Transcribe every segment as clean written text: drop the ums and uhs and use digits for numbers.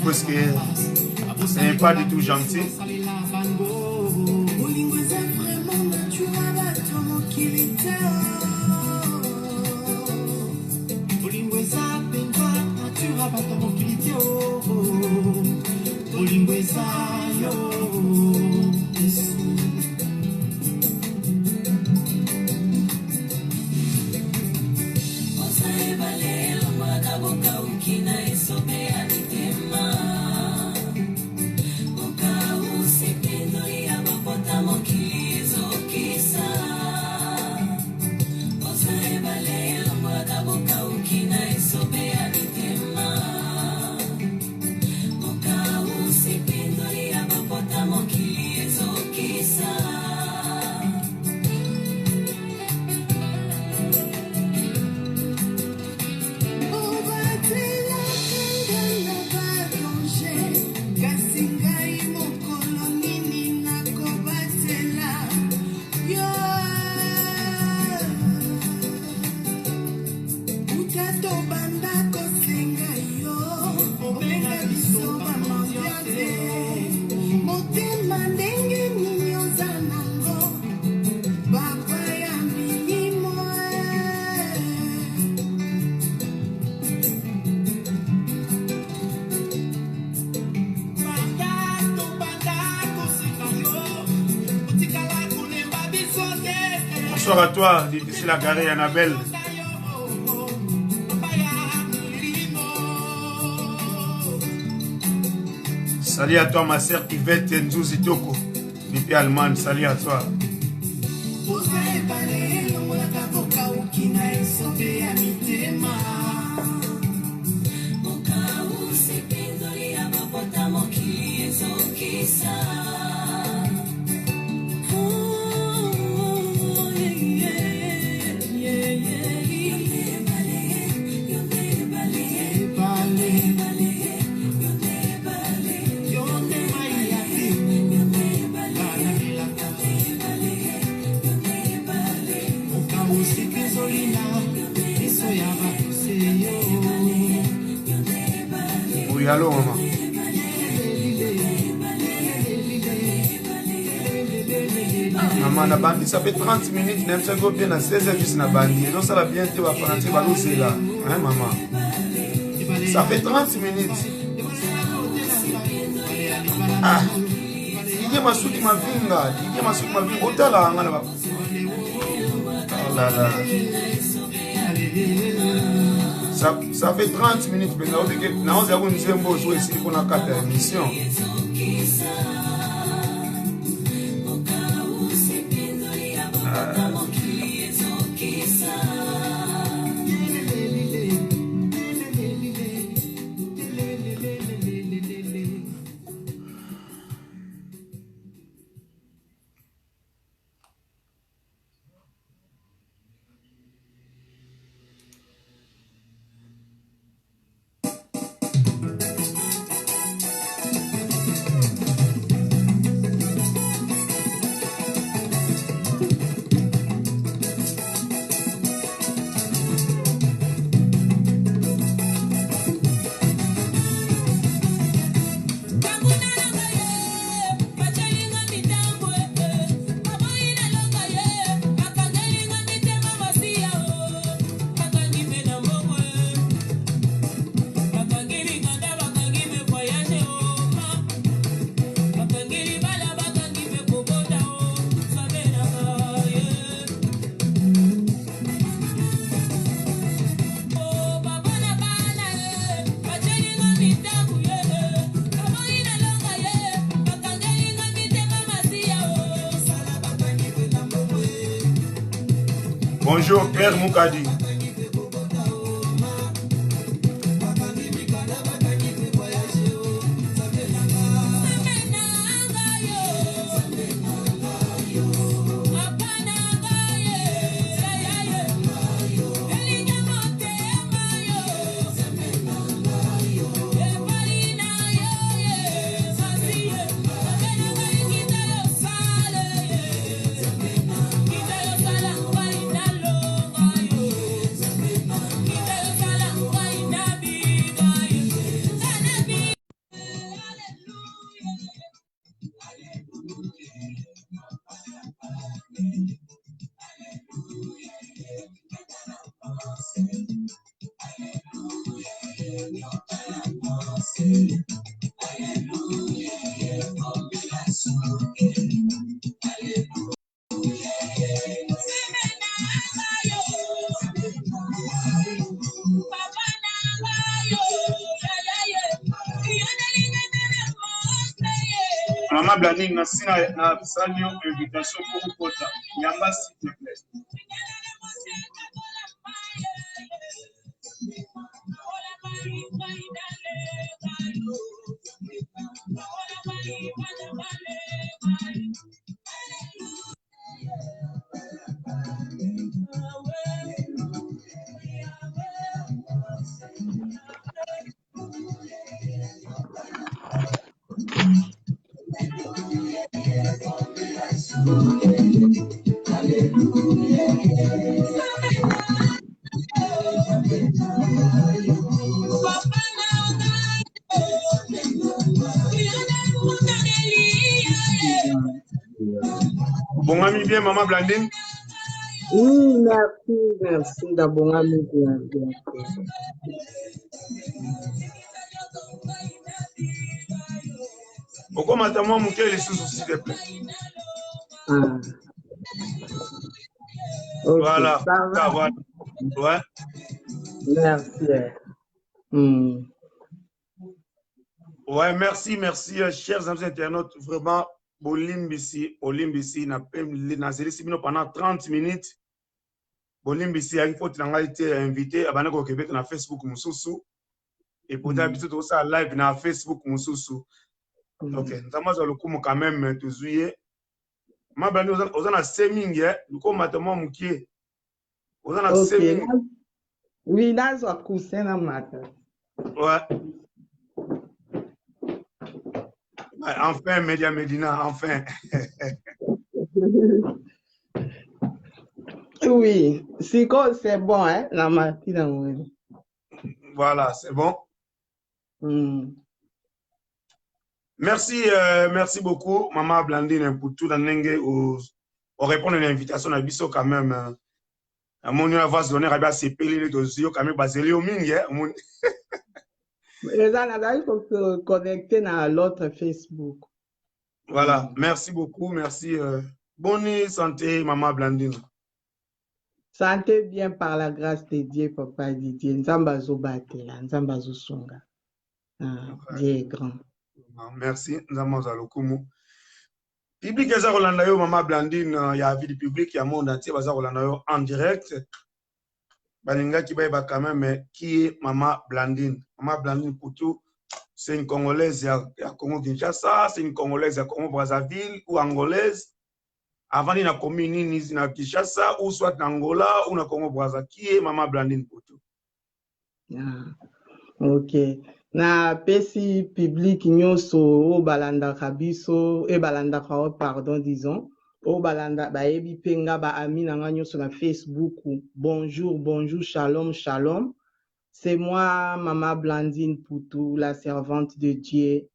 Parce que ce n'est pas du tout gentil. Bonsoir à toi, difficile à garer Annabelle. Salut à toi, ma sœur Yvette Nzouzi Toko, depuis Allemagne. Salut à toi. Oui, allô, maman. Maman, na bandi, ça fait 30 minutes, même ça go bien à 16h juste na bandi. Et donc ça va bien, tu vas prendre, tu vas nous là. Hein, maman? Ça fait 30 minutes. Ah. Didier Masuki Mavinga, Didier Masuki Mavinga, otala nga na ba. Oh là là. Ça fait 30 minutes mpenza obike naozala ko nzembo ozo esili mpona kata ya émission. Bonjour Claire Moukadi. Mama Blandine, nasi nasali yo invitation mpo okota. Yamba s'il te plaît. Obongami bien, Maman Blandine? Oui, merci, merci. Ndabongami bien, bien. Okomata mwa moke lisusu, s'il te plaît. Ah. Ok, Voilà, ça va. ça va. Ouais. Merci. Ouais, merci, merci, chers amis internautes. Vraiment, bolimbisi, bolimbisi, na nazelisi bino pendant 30 minutes. Bolimbisi, ayaki faute na ngai te, invité, abandaki kokebeta na Facebook mosusu. Et pourtant, biso tokosala live na Facebook mosusu. Ok, nzambe azwa lokumu quand même, tozwi ye. Mablani, oza na se mingi, eh? Lukomata mwa mokie. Oza na se Ok. mingi. Oui, nazwa coussin na mata. Ouais. Ouais, enfin, Media Medina, enfin. Oui, siko c'est bon, hein, na mati na mweli. Voilà, c'est bon. Merci, merci beaucoup, Maman Blandine Mputu, na ndenge o répondre à l'invitation na biso quand même. Amoni oyo avance d'honneur abi asepeli nde tozwi yo quand même, bazeli yo mingi, eh, omoni. Eza nazali ko se connecter na l'autre Facebook. Voilà, merci beaucoup, merci. Bonne santé, Maman Blandine. Santé bien par la grâce de Dieu, Papa Didier. Nzambe azobatela, Nzambe azosunga. Ah, Dieu est grand. Ah, merci, Nzambe azwa lokumu. Public eza kolanda yo, Maman Blandine, ya vie du public ya monde entier baza kolanda yo en direct. Balingaki bayeba quand même qui est Maman Blandine. Maman Blandine Mputu, c'est une Congolaise ya Congo Kinshasa, c'est une Congolaise ya Congo Brazzaville ou Angolaise. Avant na commune nini na Kinshasa ou soit na Angola ou na Congo Brazza. Qui est Maman Blandine Mputu? Ah, ok. Na pesi public nyonso oyo balandaka biso, e balandaka oyo, pardon, disons, oyo balanda bayebi mpe nga ba ami na nga nyonso na Facebook. Bonjour, bonjour, shalom, shalom. C'est moi, Mama Blandine Mputu, la servante de Dieu.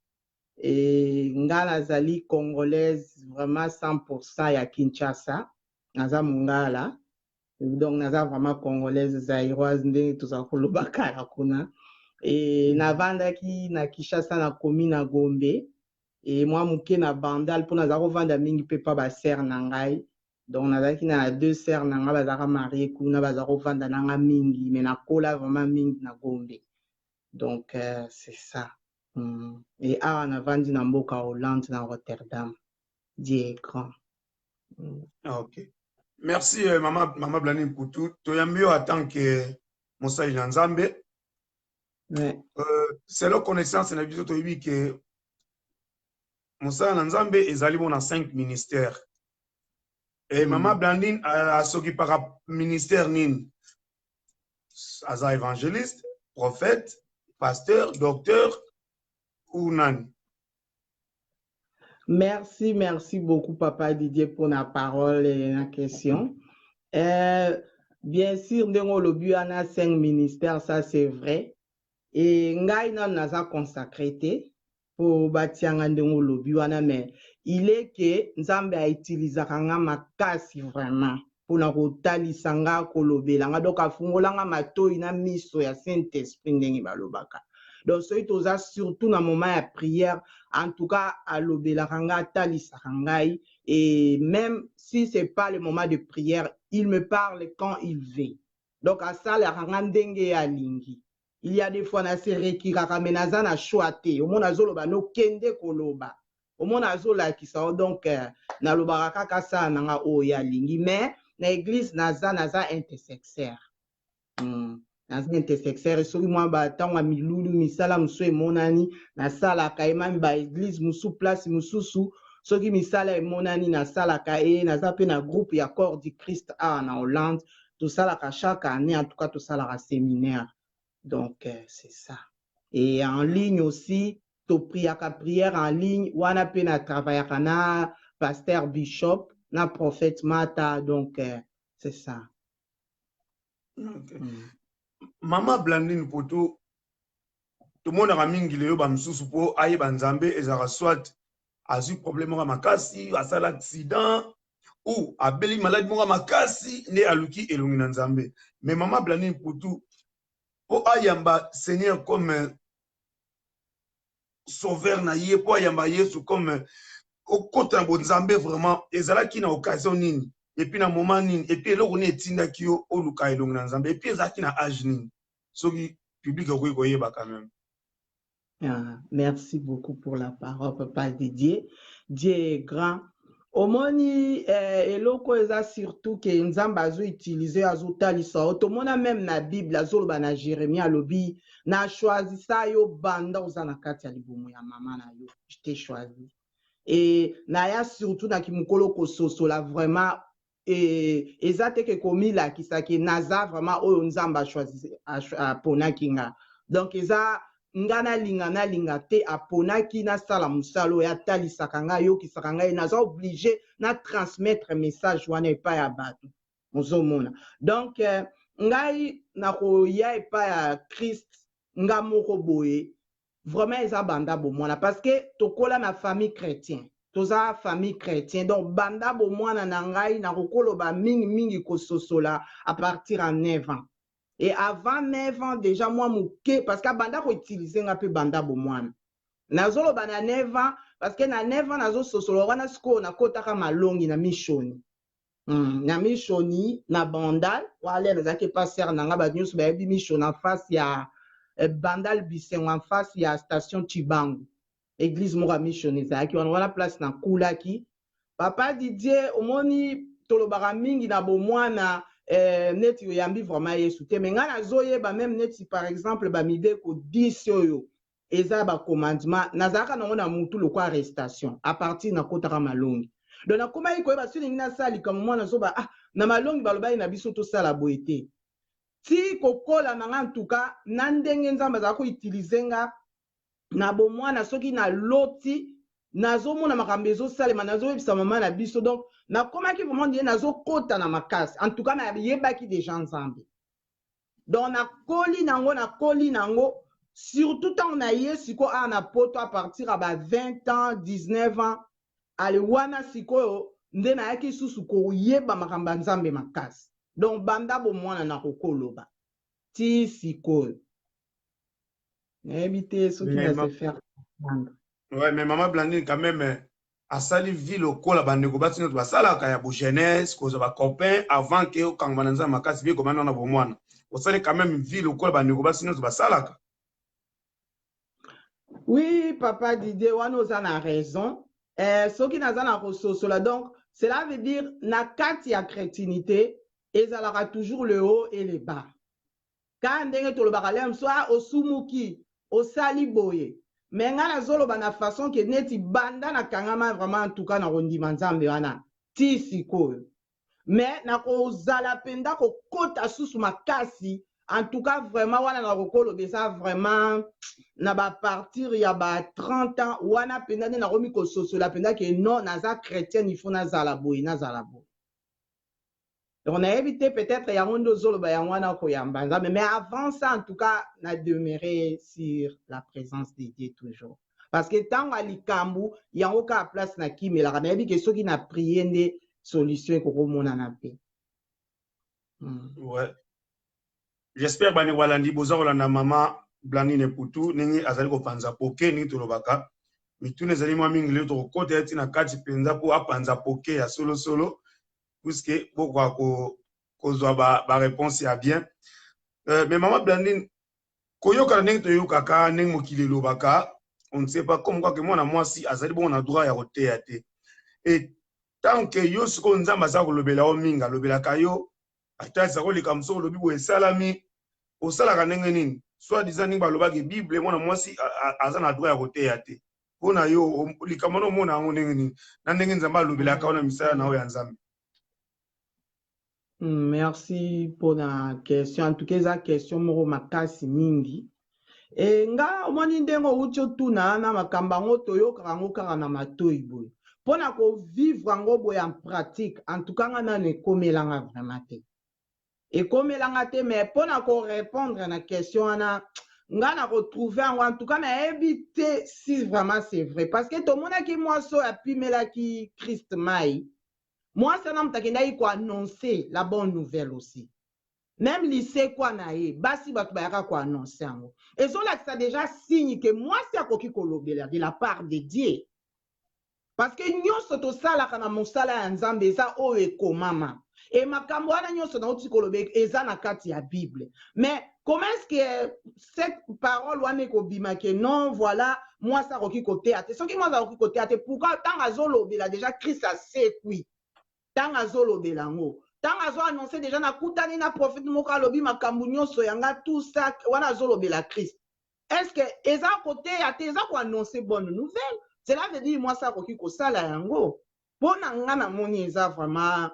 Et nga nazali congolaise vraiment 100% ya Kinshasa. Naza mongala. Donc naza vraiment congolaise zaïroise ndenge tozala koloba kala kuna. Et navandaki na Kinshasa na commune na Gombe. Et moi moke na Bandal mpo naza kovanda mingi mpe pa ba sœur na ngai. Donc nazalaki na deux sœurs na ngai bazalaka marié kuna, baza kovanda na nga mingi, mais nakola vraiment mingi na Gombe. Donc c'est ça. Et awa navandi na mboka Hollande na Rotterdam. Dieu est grand. Ah, ok. Merci Mama Blandine Mputu. Toyambi yo en tant que mosali na Nzambe. Ouais. Selon connaissance na biso toyebi ke mosala na Nzambe ezali mona 5 ministères. Et Mama Blandine asokipaka ministère nini? Aza évangéliste, prophète, pasteur, docteur ou nani? Merci, merci beaucoup Papa Didier pour la parole et la question. Bien sûr, ndenge olobi wana 5 ministères, ça c'est vrai. Et ngai nanu naza consacré te po batianga ndenge olobi wana, mais il est que Nzambe a utilisaka nga makasi vraiment. Pona kotalisa nga, kolobela nga, donc afungola nga matoyi na miso ya Saint Esprit ndenge balobaka. Donc soki toza surtout na moment ya prière, en tout cas alobelaka nga, atalisaka ngai et même si c'est pas le moment de prière, il me parle quand il veut. Donc asalaka nga ndenge ye alingi. Il y a des fois na se retiraka mais naza na choix te. Omona azoloba no kende koloba. Omona azolakisa yo donc nalobaka kaka asala na nga oyo ye alingi mais na eglise naza naza intersexaire. Naza intersexaire soki mwa ba ntango ya milulu misala mosusu emonani nasalaka ye mami ba eglise mosusu place mosusu soki misala emonani nasalaka ye. Naza mpe na groupe ya Corps du Christ awa na Hollande, tosalaka chaque année, en tout cas tosalaka séminaire, donc c'est ça. Et en ligne aussi topriaka prière en ligne wana mpe na travaillaka na pasteur Bishop na prophète Mata, donc c'est ça. Okay. Mama Blandine Poto, tomonaka mingi lelo bamosusu mpo ayeba Nzambe ezalaka soit azwi problème moko ya makasi, asala accident ou abeli maladi moko ya makasi nde aluki elongi na Nzambe. Mais mama Blandine Putu, mpo ayamba Seigneur comme sauveur na ye, mpo ayamba Yesu comme okota na bonzambe, vraiment ezalaki na occasion nini, et puis na moment nini, et puis eloko nini etindaki yo oluka elongi na Nzambe, et puis ezalaki na age nini, soki public okoki koyeba quand même? Ah, merci beaucoup pour la parole, Papa Didier. Dieu est grand. Omoni eloko eza surtout ke Nzambe azoutiliser, azotalisa yo. Tomona même na Bible azoloba na Jérémie, alobi na choisisa yo banda oza na kati ya libumu ya mama na yo, je t'ai choisi. E naya surtout na kimokolo kososola vraiment e, eza te ke komilakisa ke naza vraiment oyo Nzambe achoisi, aponaki nga. Donc eza nga nalinga nalinga te, aponaki nasala mosala oyo atalisaka ngai, ayokisaka ngai, naza obligé na transmettre message wana epai ya bato ozomona. Donc ngai nakoya epai ya Christ nga moko boye, vraiment eza banda bomwana, parce que tokola na famille chrétien, toza famille chrétien. Donc banda bomwana na ngai nakokoloba mingimingi kososola à partir ya 9 ans et avant 9 ans déjà mwa moke, parce que abanda koutiliser nga mpe banda bomwana. Nazoloba na 9 ans parce que na 9 ans nazososola wana. Sikoyo nakotaka malongi na mishoni, na mishoni na Bandal wale nazalaki epa sœur na nga. Bato nyonso bayebi mishoni en face ya Bandal Bisengo, en face ya station Chibangu, église moko ya mishoni ezalaki wana. Wana place nakulaki, Papa Didier. Omoni, tolobaka mingi na bomwana neti oyambi vraiment Yesu te, mais ngai nazoyeba même neti par exemple bamibeko 10 oyo eza bacommandement, nazalaka nango na mutu lokwa arrestation à partir nakotaka malongi. Donc nakomaki koyeba soki ningi nasala likambo mwana azoba ah, na malongi balobaki na biso tosala boye te. Ti kokola na nga ntuka na ndenge Nzambe azala koutiliser nga na bomwana, soki naloti nazomona makambo ezosalema, nazoyebisa mama na biso. Donc nakomaki vraiment ndie nazokota na makasi. En tout cas nayebaki déjà Nzambe. Donc nakoli nango, nakoli nango surtout ntango naye sikoyo awa na Poto à partir ya ba 20 ans, 19 ans. Ale wana sikoyo nde nayaki susu koyeba makambo ya Nzambe makasi. Donc banda bomwana nakokoloba ti sikoyo, nayebi te soki na se faire comprendre. Ouais, mais mama Blandine quand même asali vie lokola bandeko basi nyonso basalaka ya bojeunesse, kozwa bacopain avant ke okangama na Nzambe makasi. Bie komana na bomwana osali quand même vie lokola bandeko basi nyonso basalaka. Oui, Papa Didier, wana oza na raison. Soki naza na kososola, donc cela veut dire na kati ya chrétienté ezalaka toujours le haut et le bas. Kaka ndenge tolobaka lelo mosusu, ah, osumuki, osali boye. Mais ngai nazoloba na façon ke neti banda nakangama vraiment en tout cas na kondima Nzambe wana ti sikoyo, mais nakozala mpenza kokota susu makasi, en tout cas vraiment wana nakokoloba eza vraiment na bapartir ya ba 30 ans wana mpenza nde nakomi kososola mpenza ke non, naza chrétienne, il faut nazala boye, nazala boye. Donc nayebi te, peut-être yango nde ozoloba yango wana koyamba Nzambe, mais avant ça en tout cas na demeurer sur la présence de Dieu toujours, parce que ntango ya likambo yango kaka place nakimelaka, nayebi ke soki na prier nde solution ekokomonana mpe. Ouais. J'espère bandeko balandi boza kolanda mama Blandine Putu ndenge azali kopanza poke ndenge tolobaka mituna ezali mwa mingi lelo tokokota ye ntina kati mpenza mpo apanza poke ya solosolo puiske bokoka kozwa baréponse ya bien. Mais mama Blandine, koyokana ndenge toyokaka, ndenge mokili elobaka, on ne sait pas comme quoi que mwana mwasi azali bongo na droit ya koteya te. Et tant que yo sikoyo Nzambe aza kolobela yo mingi, alobelaka yo ata eza koleka mosusu, olobi boye esalami, osalaka ndenge nini? Soit disant ndenge balobaki Bible, mwana mwasi aza na droit ya koteya te. Mpo na yo, likambo na omona yango ndenge nini na ndenge Nzambe alobelaka yo na misala na yo ya Nzambe? Merci mpona question. En tout cas, eza question moko makasi mingi. E nga omoni ndenge owuti otuna wana, makambo yango toyokaka yango kaka na matoi boye. Mpona kovivre yango boye en pratique, en tout cas nga nano ekomelanga vraiment te, ekomelanga te. Mais mpona korépondre na question wana, nga na kotrouve yango, en tout cas nayebi te si vraiment c'est vrai, parce que tomonaki mwasi oyo apimelaki Christ mai. Mwasi wana moto akendaki koannonce la bonne nouvelle aussi. Même lisekwa na ye, basi bato bayaka koannonce yango. Ezolakisa déjà signe ke mwasi akoki kolobela de la part de Dieu, parce que nyonso tosalaka na mosala ya Nzambe eza oyo ekomama. E makambo wana nyonso nauti koloba eza na kati ya Bible. Mais comment est-ce que cette parole wana ekobima ke non, voilà, mwasi akoki koteya te? Soki mwasi akoki koteya te, pourquoi ntango azolobela déjà Christ asekwi, ntango azolobela yango, ntango azoannonce déjà nakutani na prophète moko, alobi makambo nyonso yanga, tout ça wana azolobela Christ, est ce que eza koteya te? Eza koannonce bonne nouvelle. Cela veut dire mwasi akoki kosala yango. Mpo na nga, namoni eza vraiment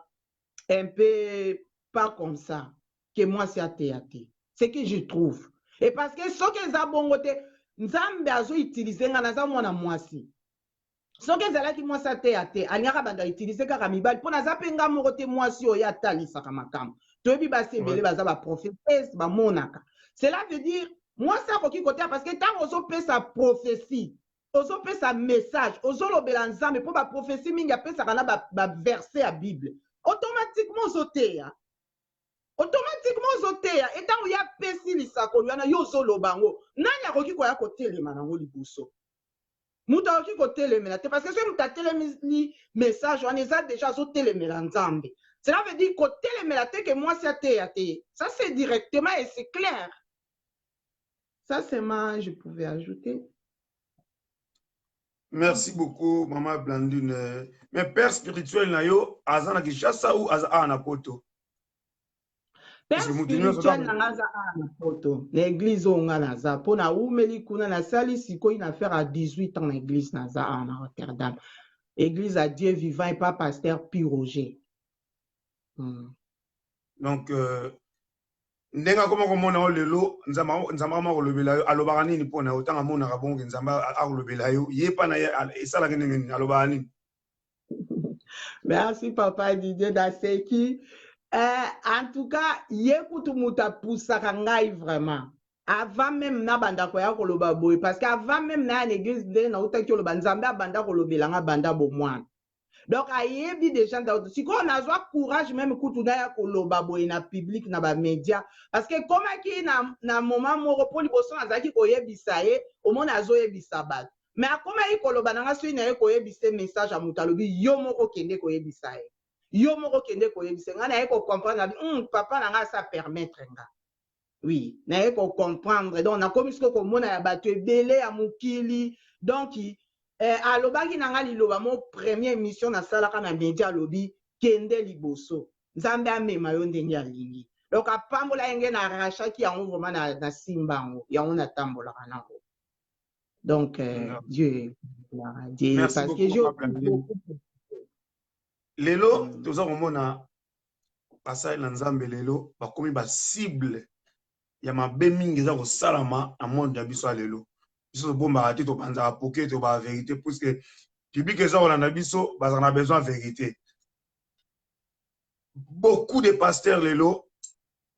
un peu pas comme ça ke mwasi ateya te, ce que je trouve. Et parce que soki eza bongo te, Nzambe azoutilize nga, naza mwana mwasi. Soki ezalaki mwasi ateya te, alingaka bando autilize kaka mibali, mpo naza mpe nga moko te mwasi oyo atalisaka makambo. Toyebi basi ebele baza baprophétesse, bamonaka. Cela veut dire mwasi akoki koteya, parce que ntango ozopesa prophétie, ozopesa message, ozolobela Nzambe, mpo baprophétie mingi apesaka na baverset ya Bible, automatiquement ozoteya, automatiquement ozoteya. Etango ye apesi lisakoli wana, yo ozoloba yango, nani akoki koya kotelema nango liboso? Moto akoki kotelemela te, parce que soki moto atelemeli message wana, eza déjà azotelemela Nzambe. Cela veut dire kotelemela te ke mwasi ateya te, ça c'est directement et c'est clair. Ça c'est ma je pouvais ajouter. Merci beaucoup, mama Blandine. Mais père spirituel na yo aza na Kinshasa ou aza awa na Poto? Père spirituel na nga aza awa na Poto, na église oyo nga naza, mpo nawumeli kuna. Nasali sikoyo na faire à 18 ans na église naza awa na Rotterdam, église à Dieu vivant et pas pasteur Pi Roger. Donc ndenge akoma komona yo lelo, Nzambe akoma kolobela yo, alobaka nini mpo na yo? Ntango amonaka bongo Nzambe akolobela yo, ye mpa na ye esalaki ndenge nini? Alobaka nini? Merci, papa Didier Daseki. En tout cas, ye kutu moto apusaka ngai vraiment avant même nabanda koya koloba boye, parce que avant même naya na église, ndenge nautaki koloba, Nzambe abanda kolobela nga banda bomwana. Donc ayebi déjà. Sikoyo nazwa courage même kutu naya koloba boye na public, na bamédia, parce que ekomaki na moment moko, mpo liboso nazalaki koyebisa ye, omoni azoyebisa bato, mais akomaki koloba na nga soki naye koyebisa message ya moto, alobi: "Yo moko kende koyebisa ye, yo moko kende koyebisa." Ngai naye kocomprendre nabi papa na ngai asa permettre nga. Oui, naye kocomprendre. Donc nakomi sikoyo komona ya bato ebele ya mokili. Donc alobaki na nga liloba mo, première émission nasalaka na média, alobi: "Kende liboso, Nzambe amema yo ndenge alingi." Donc apambola ye nge, na arrachaki yango vraiment na simba yango, yango natambolaka nango. Donc Dieu, Dieu. Merci parce que j'ai lelo toza komona basali na Nzambe lelo bakomi bacible ya mabe mingi eza kosalama na monde ya biso ya lelo. Biso tobombaka te, topanzaka poke, tobaka vérité, puisque public eza kolanda biso, bazala na besoin vérité. Beaucoup de pasteurs lelo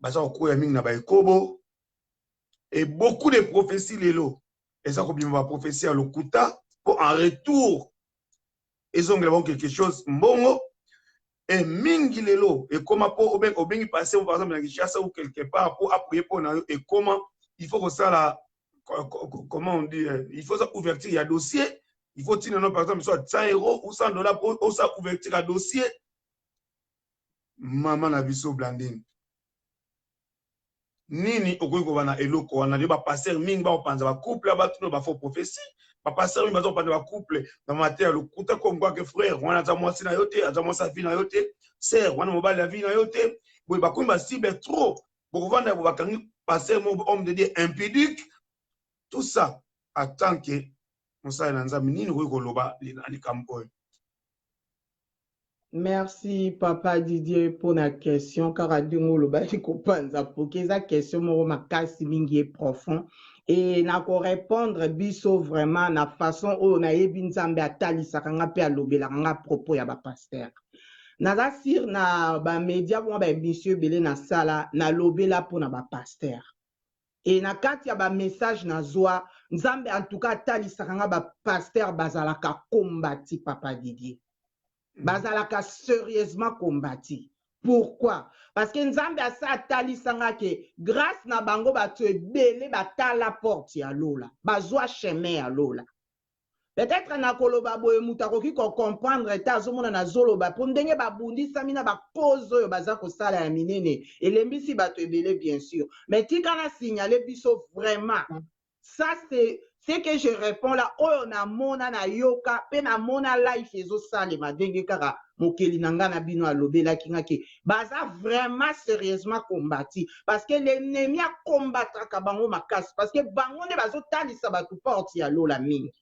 baza kokwea mingi na baekobo, et beaucoup de prophéties lelo eza kobima, baprophétie ya lokuta, mpo en retour ezongela bango quelque chose, mbongo. Et mingi lelo ekoma po obengi pasteur par exemple na Kinshasa ou quelque part po appuyer po na yo ekoma il faut kosala, comment on dit, il faut ça ouverture ya dossier, il faut tina no par exemple soit 100 € ou 100 $ po osala ouverture ya dossier. Mama na biso Blandine, nini okoki koba na eloko wana? Lelo bapasteur mingi bakopanza bacouple, batuna bafaux prophétie. Bapasteur mingi baza kopanza bacouple na mateya lokuta, comme quoi que frère wana aza mwasi na yo te, aza mwasi ya vie na yo te, sœur wana mobali ya vie na yo te. Boye bakomi bacible trop. Bokovanda bo bakangi pasteur moko, homme de Dieu impudique, tout ça. En tant que mosali na Nzambe, nini okoki koloba na likambo oyo? Merci, papa Didier, mpona question. Kaka ndenge olobaki, kopanza poke eza question moko makasi mingi e profond e nakorépondre biso vraiment na façon oyo nayebi Nzambe atalisaka nga mpe alobelaka nga propos ya bapasteur. Naza sur na bamédia mwa baémission ebele nasala, nalobela mpona bapasteur e na kati ya bamessage nazwa, Nzambe en tout cas atalisaka nga bapasteur bazalaka kombati, papa Didier, bazalaka sérieusement kombati. Pourquoi? Parce que Nzambe asa atalisanga ke grâce na bango bato ebele batala porte ya lola, bazwa chemin ya lola. Peut-être nakoloba boye, moto akoki kocomprendre te, azomona nazoloba mpo ndenge babundisami na bacause oyo baza kosala ya minene elembisi bato ebele, bien sûr. Mais tika na signale biso vraiment, ça c'est ce que je réponds là, oyo namona, nayoka mpe namona life ezosalema ndenge kaka mokeli na ngai na bino alobelaki nga ke baza vraiment sérieusement combati, parce que l'ennemi akombatraka bango makasi, parce que bango nde bazotalisa bato porte ya lola mingi.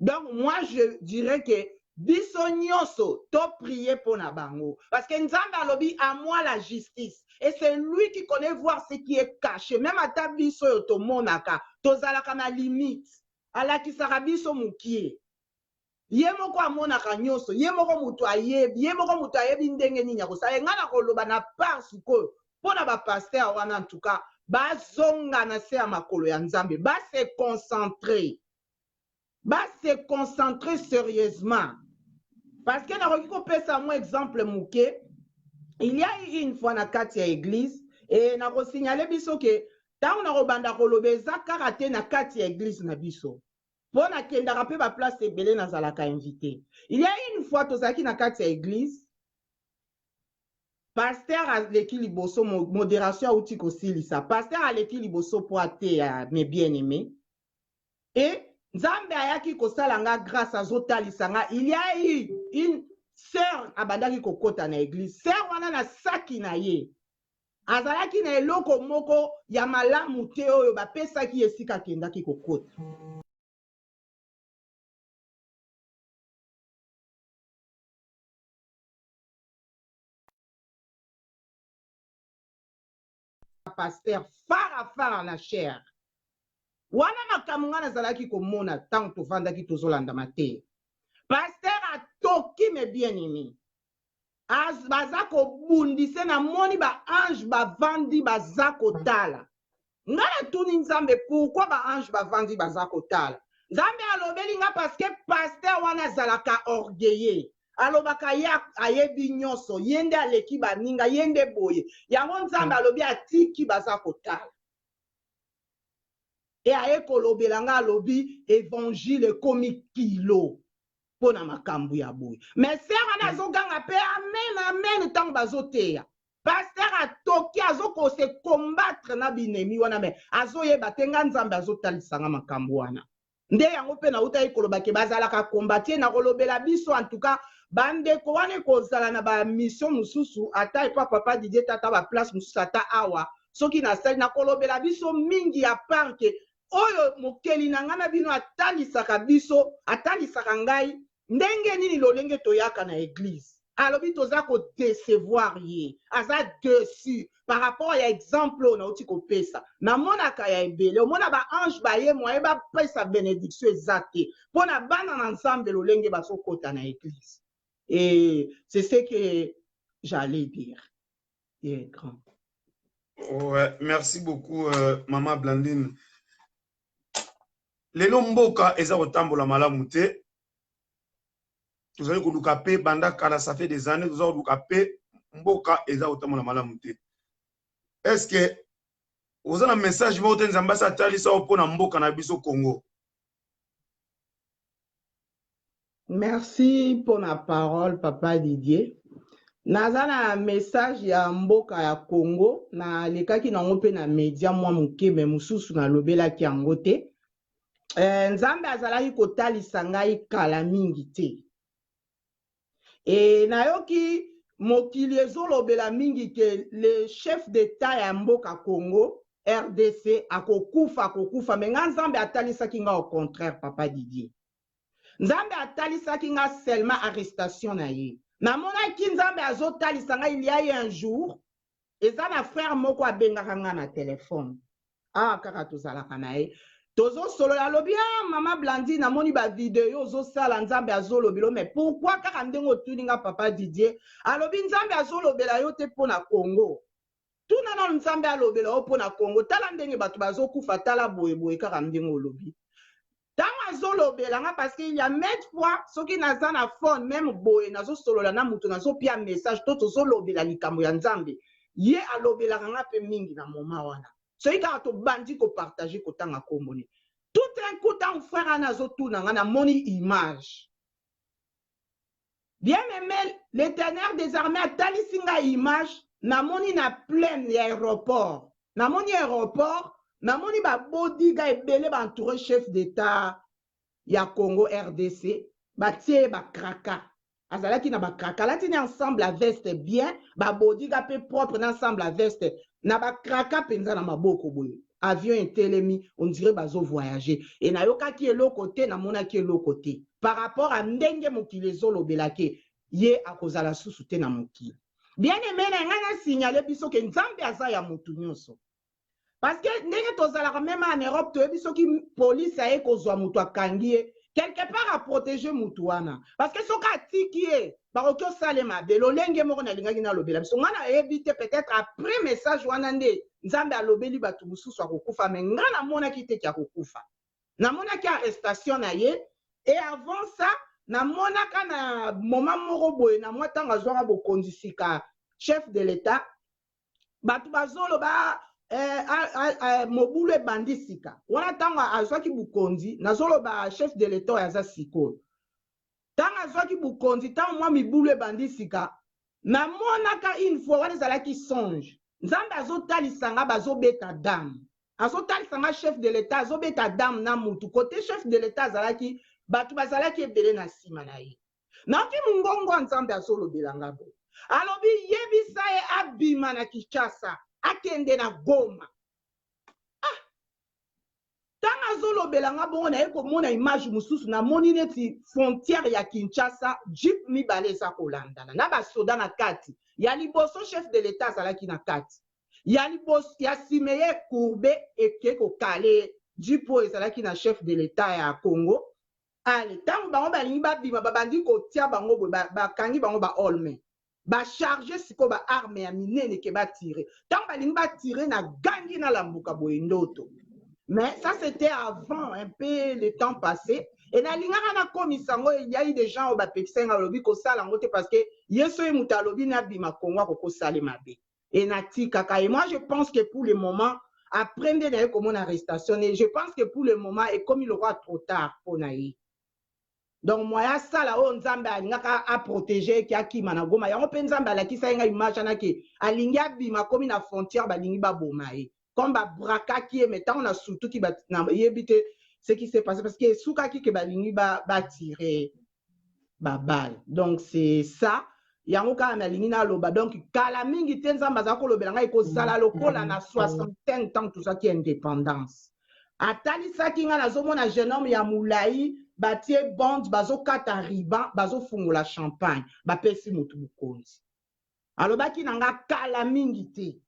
Donc moi je dirais que biso nyonso toprier mpo na bango, parce que Nzambe alobi: "À moi la justice", et c'est lui qui connaît voir ce qui est caché. Même ata biso oyo tomonaka, tozalaka na limite, alakisaka biso mokie. Ye moko amonaka nyonso, ye moko moto ayebi, ye moko moto ayebi ndenge nini akosala. Ngai na koloba na part sikoyo mpo na bapasteur wana, en tout cas bazonga na se ya makolo ya Nzambe, base concentrer, base concentrer sérieusement, parce que nakoki kopesa mwa exemple moke. Il y a eu une fois na kati ya église, e nakosignale biso ke ntango nakobanda koloba eza kaka te na kati ya église na biso, mpo nakendaka mpe baplace ebele, nazalaka invité. Il y a une fois tozalaki na kati ya église, pasteur aleki liboso, modération auti kosilisa, pasteur aleki liboso mpo ateya. Mes bien aimé, e Nzambe ayaki kosala nga grâce, azotalisa nga il y a eu une sœur abandaki kokɔta na église. Sœur wana, na saki na ye azalaki na eloko moko ya malamu te oyo bapesaki esika akendaki kokɔta. Pasteur fara fara na chaire wana, makambo ngai nazalaki komona ntango tovandaki tozolanda mateya, pasteur atoki. Mes bien aimé, baza kobundise, namoni baange bavandi baza kotala. Ngai natuni Nzambe: "Pourquoi baange bavandi baza kotala?" Nzambe alobeli nga: "Parce que pasteur wana azalaka orgueilleux, alobaka ye ayebi nyonso, ye nde aleki baninga, ye nde boye." Yango Nzambe alobi atiki baza kotala. E aye kolobela nga, alobi évangile ekomi kilo mpo na makambo ya boye. Mais sœur wana azoganga mpe amen, amen ntango bazoteya. Pasteur atoki, azokose combattre na binemi wana, mais azoyeba te. Nga Nzambe azotalisanga makambo wana nde yango mpe nautaki koloba ke bazalaka combattre. Na kolobela biso, en tout cas bandeko wana, ekozala na bamission mosusu, ata epa papa Didier, tata baplace mosusu, ata awa soki nasali, nakolobela biso mingi ya parke oyo mokeli na ngai na bino atalisaka biso, atalisaka ngai ndenge nini lolenge toyaka na église. Alobi toza kodecevoir ye, aza déçu par rapport ya exemple oyo nauti kopesa. Namonaka ya ebele, omona baange baye, moye bapesa bénédiction eza te mpo na bana na Nzambe lolenge bazokɔta na église. Et c'est ce que j'allais dire, yeah, grand. Ouais, merci beaucoup, Maman Blandine. Lelo mboka eza kotambola malamu te. Tozali koluka pe banda kala, ça fait des années toza koluka pe, mboka eza kotambola malamu te. Est ce que oza na message moko te Nzambe asi atalisa yo mpo na mboka na biso Congo? Merci pour la parole, Papa Didier. Naza na message ya mboka ya Congo, nalekaki nango mpe na media mwa moke, me mosusu nalobelaki yango te. Nzambe azalaki kotalisa ngai kala mingi te. E nayoki mokili ezolobela mingi ke le chef d'État ya mboka Congo RDC akokufa, akokufa. Me nga Nzambe atalisaki nga au contraire, Papa Didier. Nzambe atalisaki nga seulement arrestation na ye. Namonaki Nzambe azotalisa nga il y a eu un jour, eza na frère moko abengaka nga na telefone. Ah, kaka tozalaka na ye. Tozosolola, alobi, ah, Mama Blandine, namoni ba video ozosala, Nzambe azolobela yo, mais pourquoi kaka ndenge otuni nga, Papa Didier? Alobi Nzambe azolobela yo te mpo na Congo. Tuna nano Nzambe alobela yo mpo na Congo. Tala ndenge bato bazokufa, tala boye boye kaka ndenge olobi. Ntango azolobela nga, parce que il y a maintes fois soki naza na phone même boye nazosolola na moto, nazopia message to tozolobela likambo ya Nzambe, ye alobelaka nga mpe mingi na moment wana. Soki kaka tobandi kopartage kotanga kombo ne. Tout un coup ntango frère wana azotuna nga, namoni image. Bien aimé, l'Éternel des armées atalisi nga image, namoni na plaine ya aéroport. Namoni aéroport, namoni ba bodyguard ebele ba entouré chef d'État ya Congo RDC, batie ye ba kraka. Azalaki na ba kraka, alati na ensemble ya veste bien, ba bodyguard pe propre na ensemble ya veste, na ba kraka penza na maboko boye. Avion etelemi, on dirait bazo voyager. Et nayokaki eloko te, namonaki eloko te. Par rapport à ndenge mokili ezolobela ke ye akozala susu te na mokili. Bien aimé, na ngai na signaler biso ke Nzambe aza ya motu nyonso. Parce que ndenge tozalaka même en Europe, toyebi soki police aye kozwa motu akangi ye, quelque part a protéger motu wana. Parce que soki atiki ye, bakoki osala mabe. Lolenge moko nalingaki nalobela biso. Ngai nayebi te, peut-être après message wana nde Nzambe alobeli bato mosusu akokufa, mais ngai namonaki te ke akokufa. Namonaki arrestation na ye, et avant ça namonaka na moment moko boye na mwa ntango azwaka bokonzi sika chef de l'État, bato bazoloba mobulu ebandi sika wana ntango azwaki bokonzi. Nazoloba chef de l'État oyo aza sikoyo, ntango azwaki bokonzi, ntango mwa mibulu ebandi sika, namonaka une fois wana ezalaki songe, Nzambe azotalisa nga bazobeta dame, azotalisa nga chef de l'État azobeta dame na mutu. Kote chef de l'État azalaki, bato bazalaki ebele na nsima na ye. Nayoki mongongo ya Nzambe azolobela nga boye, alobi yebisa ye abima na Kinshasa akende na Goma. Ah, ntango azolobela nga bongo, naye komona image mosusu, namoni neti frontière ya Kinshasa, jeep mibale eza kolandana na basoda na kati. Ya liboso chef de l'État azalaki na kati, ya liboso ya nsima ye courbe eke kokale jeep oyo ezalaki na chef de l'État ya Congo. Ale ntango bango balingi babima, babandi kotia bango boye, bakangi bango ba olme, bacharge sikoyo ba arme ya minene ke batire. Ntango balingi batire, na gangi, nalambuka boye ndoto. Mais ça, c'était avant un peu le temps passé, et nalingaka nakomisa yango. Il y a eu des gens oyo bapekisa nga, balobi kosala yango te, parce que ye soki moto alobi nabima Kongo, akokosala mabe, et natikaka. Et moi, je pense que pour le moment, après nde naye komona arrestation ne, je pense que pour le moment ekomi lokwa trop tard mpo na ye. Donc moyen asala oyo Nzambe alingaka aprotéger ke akima na Goma, yango mpe Nzambe alakisa ye ngai image wana ke alingi abima, akomi na frontière, balingi baboma ye comme babrakaki ye. Mais ntango nasutuki, nayebi te ce qui s'est passé, parce que esukaki ke balingi batire babale. Donc c'est ça, yango kaka nalingi naloba. Donc kala mingi te Nzambe aza kolobela ngai kozala lokola na 65 ntango tozwaki indépendance. Atalisaki ngai, nazomona jeune homme ya molai, batie bande, bazokata ruban, bazofungola champagne, bapesi motu mokonzi. Alobaki na nga kala mingi te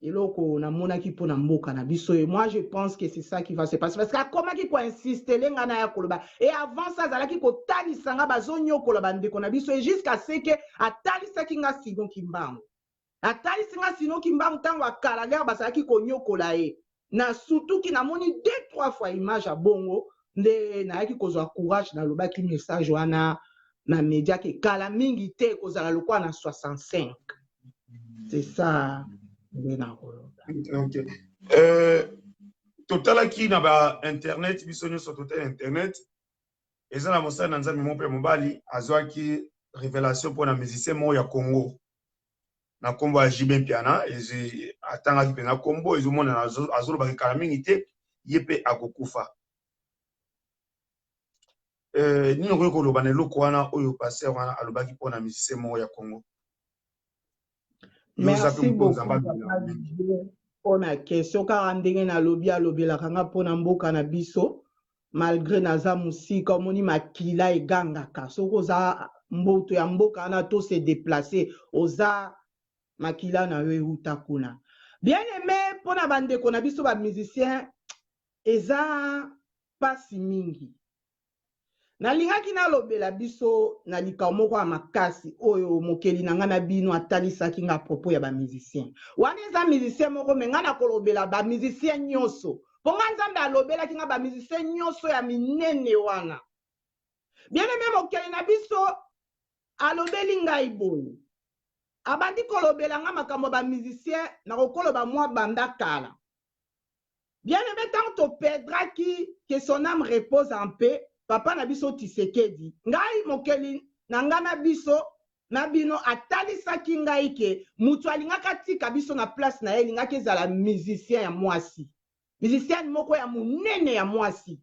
eloko namonaki mpo na mboka na biso. Et moi, je pense que c'est ça qui va se passer, parce que akomaki koinsistele nga na ya koloba. Et avant ça, azalaki kotalisa nga bazonyokola bandeko na biso, et jusqu'à ce que atalisaki nga Simon Kimbangu. Atalisi nga Simon Kimbangu ntango akala, lere bazalaki konyokola ye. Na sutuki, namoni deux trois fois image ya bongo, nde nayaki kozwa courage, nalobaki message wana. na media ke kala mingi te ekozala lokola na 65. C'est ça nde nakoloba. Okay. Totalaki na ba internet, biso nyonso totala internet, eza na mosali na Nzambe moko mpe mobali azwaki révélation mpo na musicien moko ya Congo na nkombo ya JB Mpiana. Atangaki mpenza nkombo, ezomonana azolobaki kala mingi te ye mpe akokufa. Nini okoki koloba na eloko wana oyo pasteur wana alobaki mpo na musicien moko ya Congo? Merci beaucoup mpona question. Kaka ndenge nalobi, alobelaka nga mpona mboka na biso, malgré naza mosika. Omoni, makila egangaka. Soki oza mboto ya mboka wana to se déplace, oza makila na yo euta kuna. Bien aimé, mpona bandeko na biso bamusicien, eza mpasi mingi. Nalingaki nalobela biso na likambo moko ya makasi oyo mokeli na ngai na bino atalisaki nga propos ya bamusicien wana. Eza musicien moko, me ngai nakolobela bamusicien nyonso, mpo ngai Nzambe alobelaki nga bamusicien nyonso ya minene wana. Bien aimé, mokeli na biso alobeli ngai boye, abandi kolobela nga makambo ya bamusicien. Nakokoloba mwa banda kala. Bien aimé, ntango toperdraki, que son âme repose en paix, papa na biso Tshisekedi, ngai mokeli na ngai na biso na bino atalisaki ngai ke moto alingaki atika biso na place na ye elingaki ezala musicien ya mwasi, musicienne moko ya monene ya mwasi.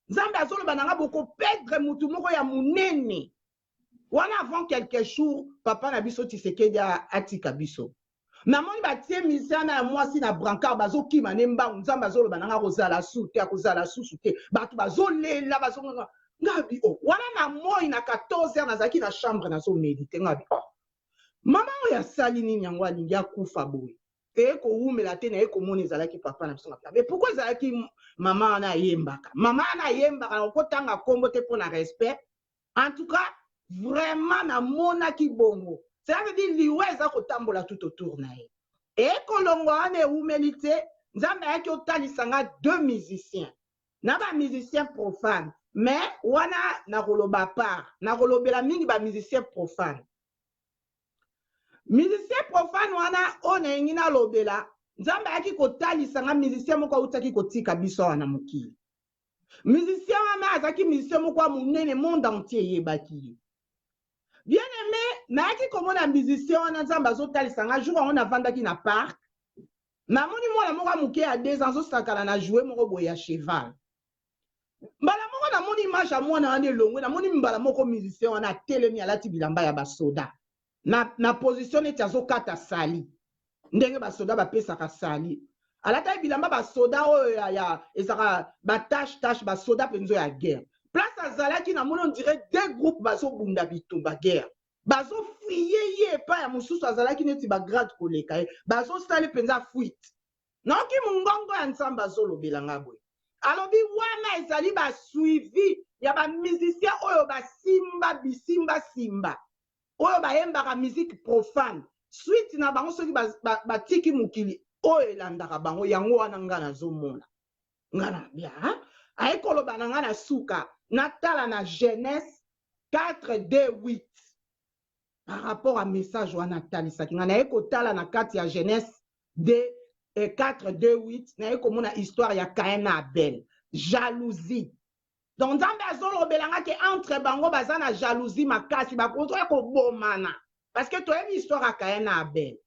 Nzambe azoloba na nga bokoperdre motu moko ya monene wana. Avant quelques jours papa na biso Tshisekedi atika biso, namoni batie musicien ya mwasi na brancard, bazokima ne mbangu. Nzambe azoloba na nga akozala su te, akozala susu te. Bato bazolela, bazonganga. Ngabi o oh, wana na moi na 14 heures nazalaki na chambre, nazoméditer. Ngabi oh, mama oyo asali nini yango alingi akufa boye? Eye kowumela te, naye komona ezalaki papa na biso. Nga mais pourquoi ezalaki mama wana ayembaka? Mama wana ayembaka, nakotanga nkombo te mpo na respect. En tout cas, vraiment namonaki bongo, cela veut dire liwa eza kotambola tout autour na ye. Ekolongwa wana ewumeli te, Nzambe ayaki otalisa nga deux musiciens na bamusicien profane. Mais wana nakoloba part, nakolobela mingi bamusicien profane. Musicien profane wana oyo nayengi nalobela, Nzambe ayaki kotalisa nga musicien moko autaki kotika biso awa na mokili. Musicien wana azalaki musicien moko ya monene, monde entier eyebaki ye. Bien aimé, nayaki komona musicien wana, Nzambe azotalisa nga jour yango, navandaki na parc, namoni mwana moko ya moke ya 2 ans azosakana na jouet moko boye ya cheval. Mbala moko namoni image ya mwana wana elongwe, namoni mbala moko musicien wana atelemi, alati bilamba ya basoda na position neti azokata salut, ndenge basoda bapesaka salut. Alataki bilamba basoda oyo ya ezalaka batache tache, basoda mpenza ya guerre. Place azalaki, namoni on dirait deux groupes bazobunda bitumba guerre, bazofuye ye epai ya mosusu, azalaki neti bagrade koleka ye, bazosala mpenza fuite. Naoki mongongo ya Nzambe azolobela nga boye, alobi wana ezali basuivi ya bamusicien oyo basimba bisimbasimba, oyo bayembaka musique profane. Suite na bango soki batiki mokili oyo elandaka bango, yango wana nga nazomona. Nga na bia aye koloba na nga na suka, natala na Genèse 4 2 8 par rapport à message wana atalisaki nga. Naye kotala na kati ya Genèse 2 4 2 8, naye komona histoire ya Cain na Abel, jalousie. Donc Nzambe azolobela nga ke entre bango baza na jalousie makasi, bakozoya kobomana, parce que toyebi histoire ya Cain na Abel.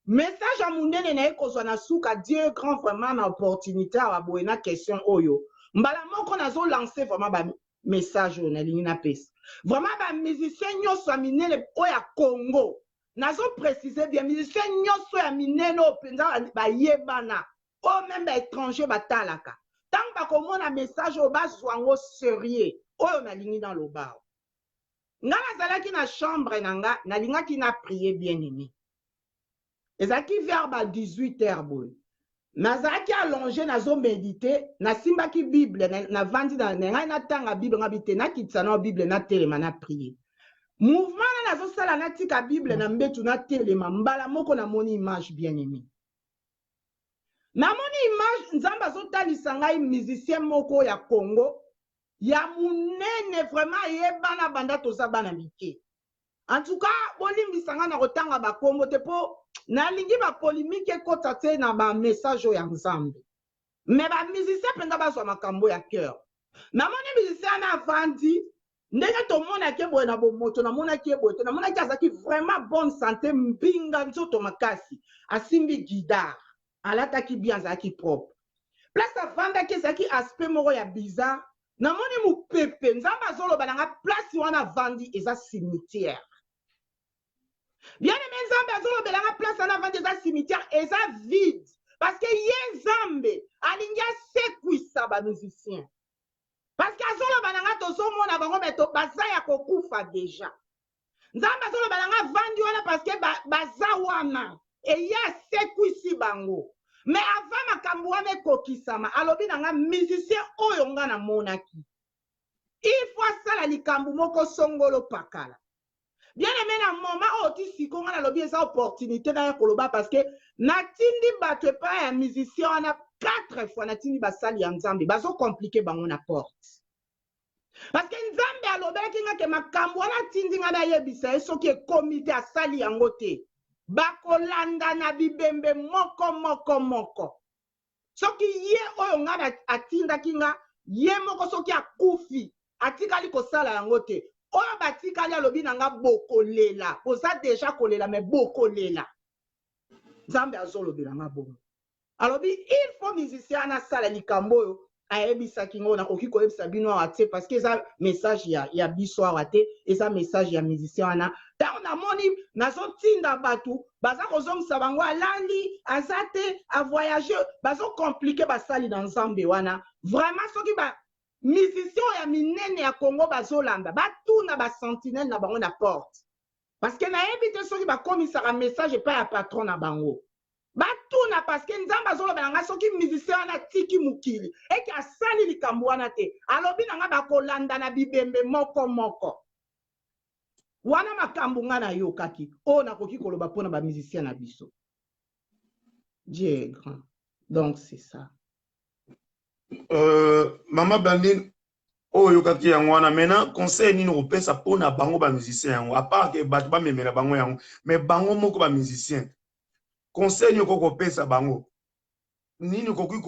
Message ya monene naye kozwa na suka, Dieu grand vraiment na opportunité awa boye na question oyo, mbala moko nazolancer vraiment ba message oyo nalingi napesa vraiment bamusicien nyonso ya minene oyo ya Congo. Nazoprécise bien, musicien nyonso ya minene oyo mpenza bayebana, oyo même baétranger batalaka, ntango bakomona message oyo, bazwa yango sérieux. Oyo nalingi naloba awa, nga nazalaki na chambre na nga, nalingaki na prier. Bien aimé, ezalaki vers ba 18 heures boye, nazalaki allongé, nazoméditer, nasimbaki Bible, navandi na ngai natanga Bible. Ngabi te, nakitisa na Bible, natelema na prier. Mouvement na nazosala, natika Bible na mbetu, natelema, mbala moko namoni image. Bien aimé, namoni image, Nzambe azotalisa ngai musicien moko ya Congo. ya munene vraiment ayebana banda toza bana mike. En tout cas bolimbisa nga na kotanga ba kombo te po nalingi ba polemique ekota te na ba message oyo ya Nzambe. Mais ba musiciens penza bazwa makambo ya cœur. Namoni musicien wana avandi ndenge tomonaki ye boye na bomoto, namonaki ye boye te, namonaki azalaki vraiment bonne sante, mbinga nzoto makasi, asimbi guidare, alataki bien, azalaki propre. Place avandaki ezalaki aspect moko ya bizarre. Namoni mupepe, Nzambe azoloba na nga place wana avandi eza cimetière. Bien aimé, Nzambe azolobela nga place wana avandi eza cimetière, eza vide. Parce que ye Nzambe alingi asekwisa ba musiciens. Parce que azoloba na nga tozomona bango mais to, baza ya kokufa deja. Nzambe azoloba na nga avandi wana parce que ba, baza wana eye asekwisi bango. Mais avant makambo wana ekokisama, alobi na nga musicien oyo nga namonaki il faut asala likambo moko songolo pakala. Bien aimé, na moment oyo ti siko nga nalobi eza opportunité na ya koloba parce que natindi bato epai ya musicien wana 4 fois, natindi basali ya Nzambe bazo compliquer bango na porte. Parce que Nzambe alobelaki nga ke makambo wana atindi nga nayebisa ye soki ekomi te asali yango te, bakolanda na bibembe moko moko moko. Soki ye oyo nga atindaki nga ye moko soki akufi atikali kosala yango te, oyo batikali alobi na nga bokolela, boza deja kolela mais bokolela. Nzambe azolobela nga bongo, alobi il faut musicien wana asala likambo oyo ayebisaki ngo. Nakoki koyebisa bino awa te parce que eza message ya biso awa te, eza message ya musicien wana. Ntango namoni nazotinda bato baza kozongisa bango, alali aza te, avoyage, bazokomplike basali na Nzambe wana. Vraiment soki ba musicien ya minene ya Congo bazolanda, batuna ba sentinelle na bango na porte, parce que nayebi te soki bakomisaka message epai ya patron na bango, batuna. Parce que Nzambe azoloba na nga soki musicien wana atiki mokili eke asali likambo wana te, alobi na nga bakolanda na bibembe moko moko. Wana makambo nga nayokaki oyo nakoki koloba mpona ba musicien na biso. Dieu est grand, donc c'est ça. Mama Blandine, oyo oyokaki yango wana, maintenant conseil nini okopesa mpona bango ba musicien yango, à part ke bato bamemela bango yango, mais bango moko ba musicien, conseil nini okoki kopesa bango? Nini okoki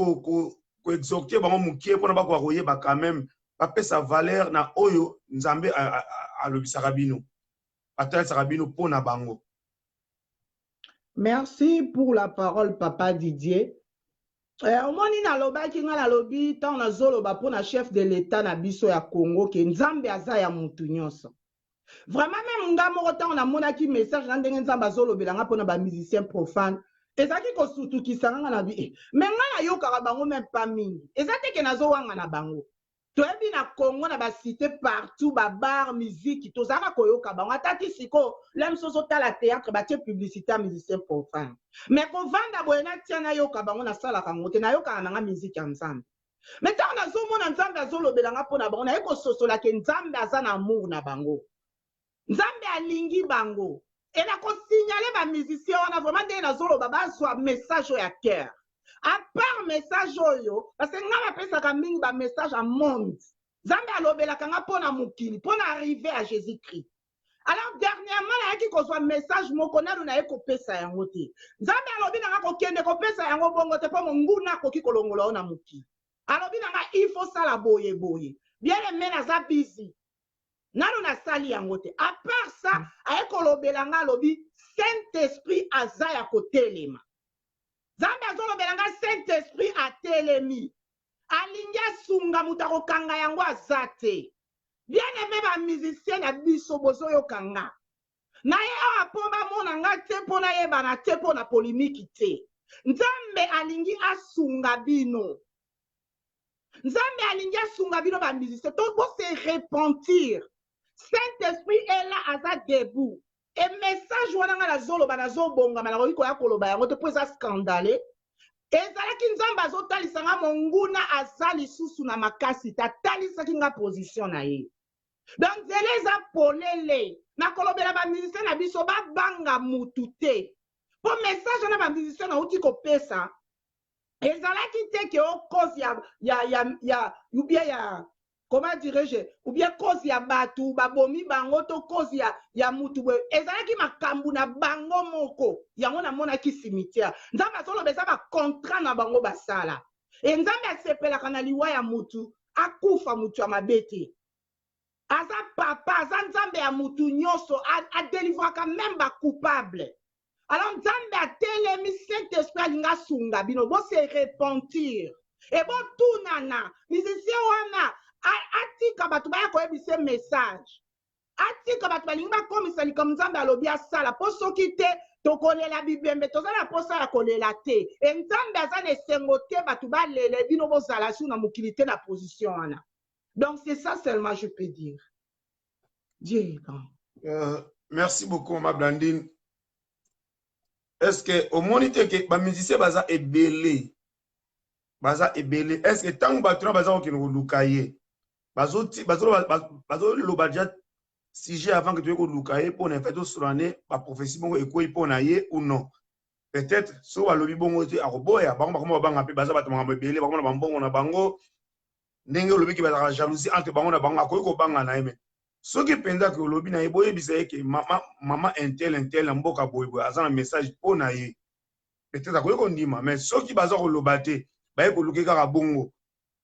koexhorte bango mokie mpona bakoka koyeba quand même bapesa valeur na oyo Nzambe alobisaka bino, atalisaka bino mpona bango? Merci pour la parole, papa Didier. Omoni nalobaki nga nalobi ntango nazoloba mpona chef de l'état na biso ya Congo ke Nzambe aza ya mutu nyonso. Vraiment même nga moko ntango namonaki message na ndenge Nzambe azolobela nga mpona ba musicien profane, ezalaki kosutukisa nga na bi eh. Mais nga nayokaka bango même pas mingi, eza te ke nazowanga na bango. Toyebi na Congo na ba cité partout ba bar musique tozalaka koyoka bango, ata ti sikoyo la miso ozotala théâtre batie publicité ya musicien profane. Mais kovanda boye natia nayoka bango, nasalaka yango te, nayokaka nanga musique ya Nzambe. Mais ntango nazomona Nzambe azolobela nga mpona bango, naye kososola ke Nzambe aza na amour na bango, Nzambe alingi bango. E nakosignale ba musicien wana vraiment ndenge nazoloba bazwa message oyo ya cœur. À part message oyo, parce que nga napesaka mingi ba message ya monde, Nzambe alobelaka nga mpona mokili, mpona arriver à Jésus-Christ. Alors dernièrement nayaki kozwa message moko nanu naye kopesa yango te. Nzambe alobi na nga kokende kopesa yango bongo te, mpo monguna akoki kolongola yo na mokili. Alobi na nga il faut sala boye boye. Bien aimé, naza busy, nanu nasali yango te. À part ça, aye kolobela nga, alobi Saint-Esprit aza ya kotelema. Nzambe azolobela nga Saint-Esprit atelemi, alingi asunga moto akokanga yango aza te. Bien aimé, ba musicien na biso bozoyoka nga naye awa mpo bamona nga te, mpo nayebana te, mpo na polémique te. Nzambe alingi asunga bino, Nzambe alingi asunga bino ba musicien, to bo se repentir. Saint-Esprit est là, aza debout. E message wana nga nazoloba, nazobongama, nakoki koya koloba yango te mpo eza scandale. Ezalaki Nzambe azotalisa nga monguna aza lisusu na makasi te, atalisaki nga position na ye. Donc nzela eza polele. Nakolobela ba musicien na biso babanga mutu te, mpo message wana ba musicien nauti kopesa ezalaki te ke o cause ya ya ya ya ou bien ya comment dirais-je, ou bien cause ya bato babomi bango to cause ya mutu boye. Ezalaki makambo na bango moko. Yango namonaki cimetière. Nzambe azoloba eza bacontrat na bango basala. E Nzambe asepelaka na liwa ya mutu akufa mutu ya mabe te. Aza papa, aza Nzambe ya mutu nyonso, adelivraka même bacoupable. Alors Nzambe atelemi, Saint-Esprit alingi asunga bino, bose repentir e botunana. Musicien wana atika bato baya koyebisa message, atika bato balingi bakomisa likambo Nzambe alobi asala, mpo soki te tokolela bibembe. Toza na posa ya kolela te, e Nzambe aza na esengo te bato balela, bino bozala su na mokili te na position wana. Donc c'est ça seulement je peux dire. Dieu est grand. Merci beaucoup, Mama Blandine. Est-ce que omoni te ke bamusicien baza ebele, baza ebele? Est ce que ntango bato na baza kokende koluka ye, bazoloba déjà sujet avant que toye koluka ye mpona efe tosolola ne baprophétie bongo ekwei mpo na ye ou non? Peut-être soki balobi bongo te, akoboya bango. Bakoma babanga mpe baza bato makambo ebele, bakoma na bambongo na bango. Ndenge olobiki, bazalaka jalousie entre bango na bango, akoki kobanga na ye. Mais soki mpenza ke olobi na ye, boyebisa ye ke mama, mama intel intel na mboka boye boye aza na message mpo na ye, peut-être akoki kondima. Mais soki baza koloba te, baye koluki kaka bongo,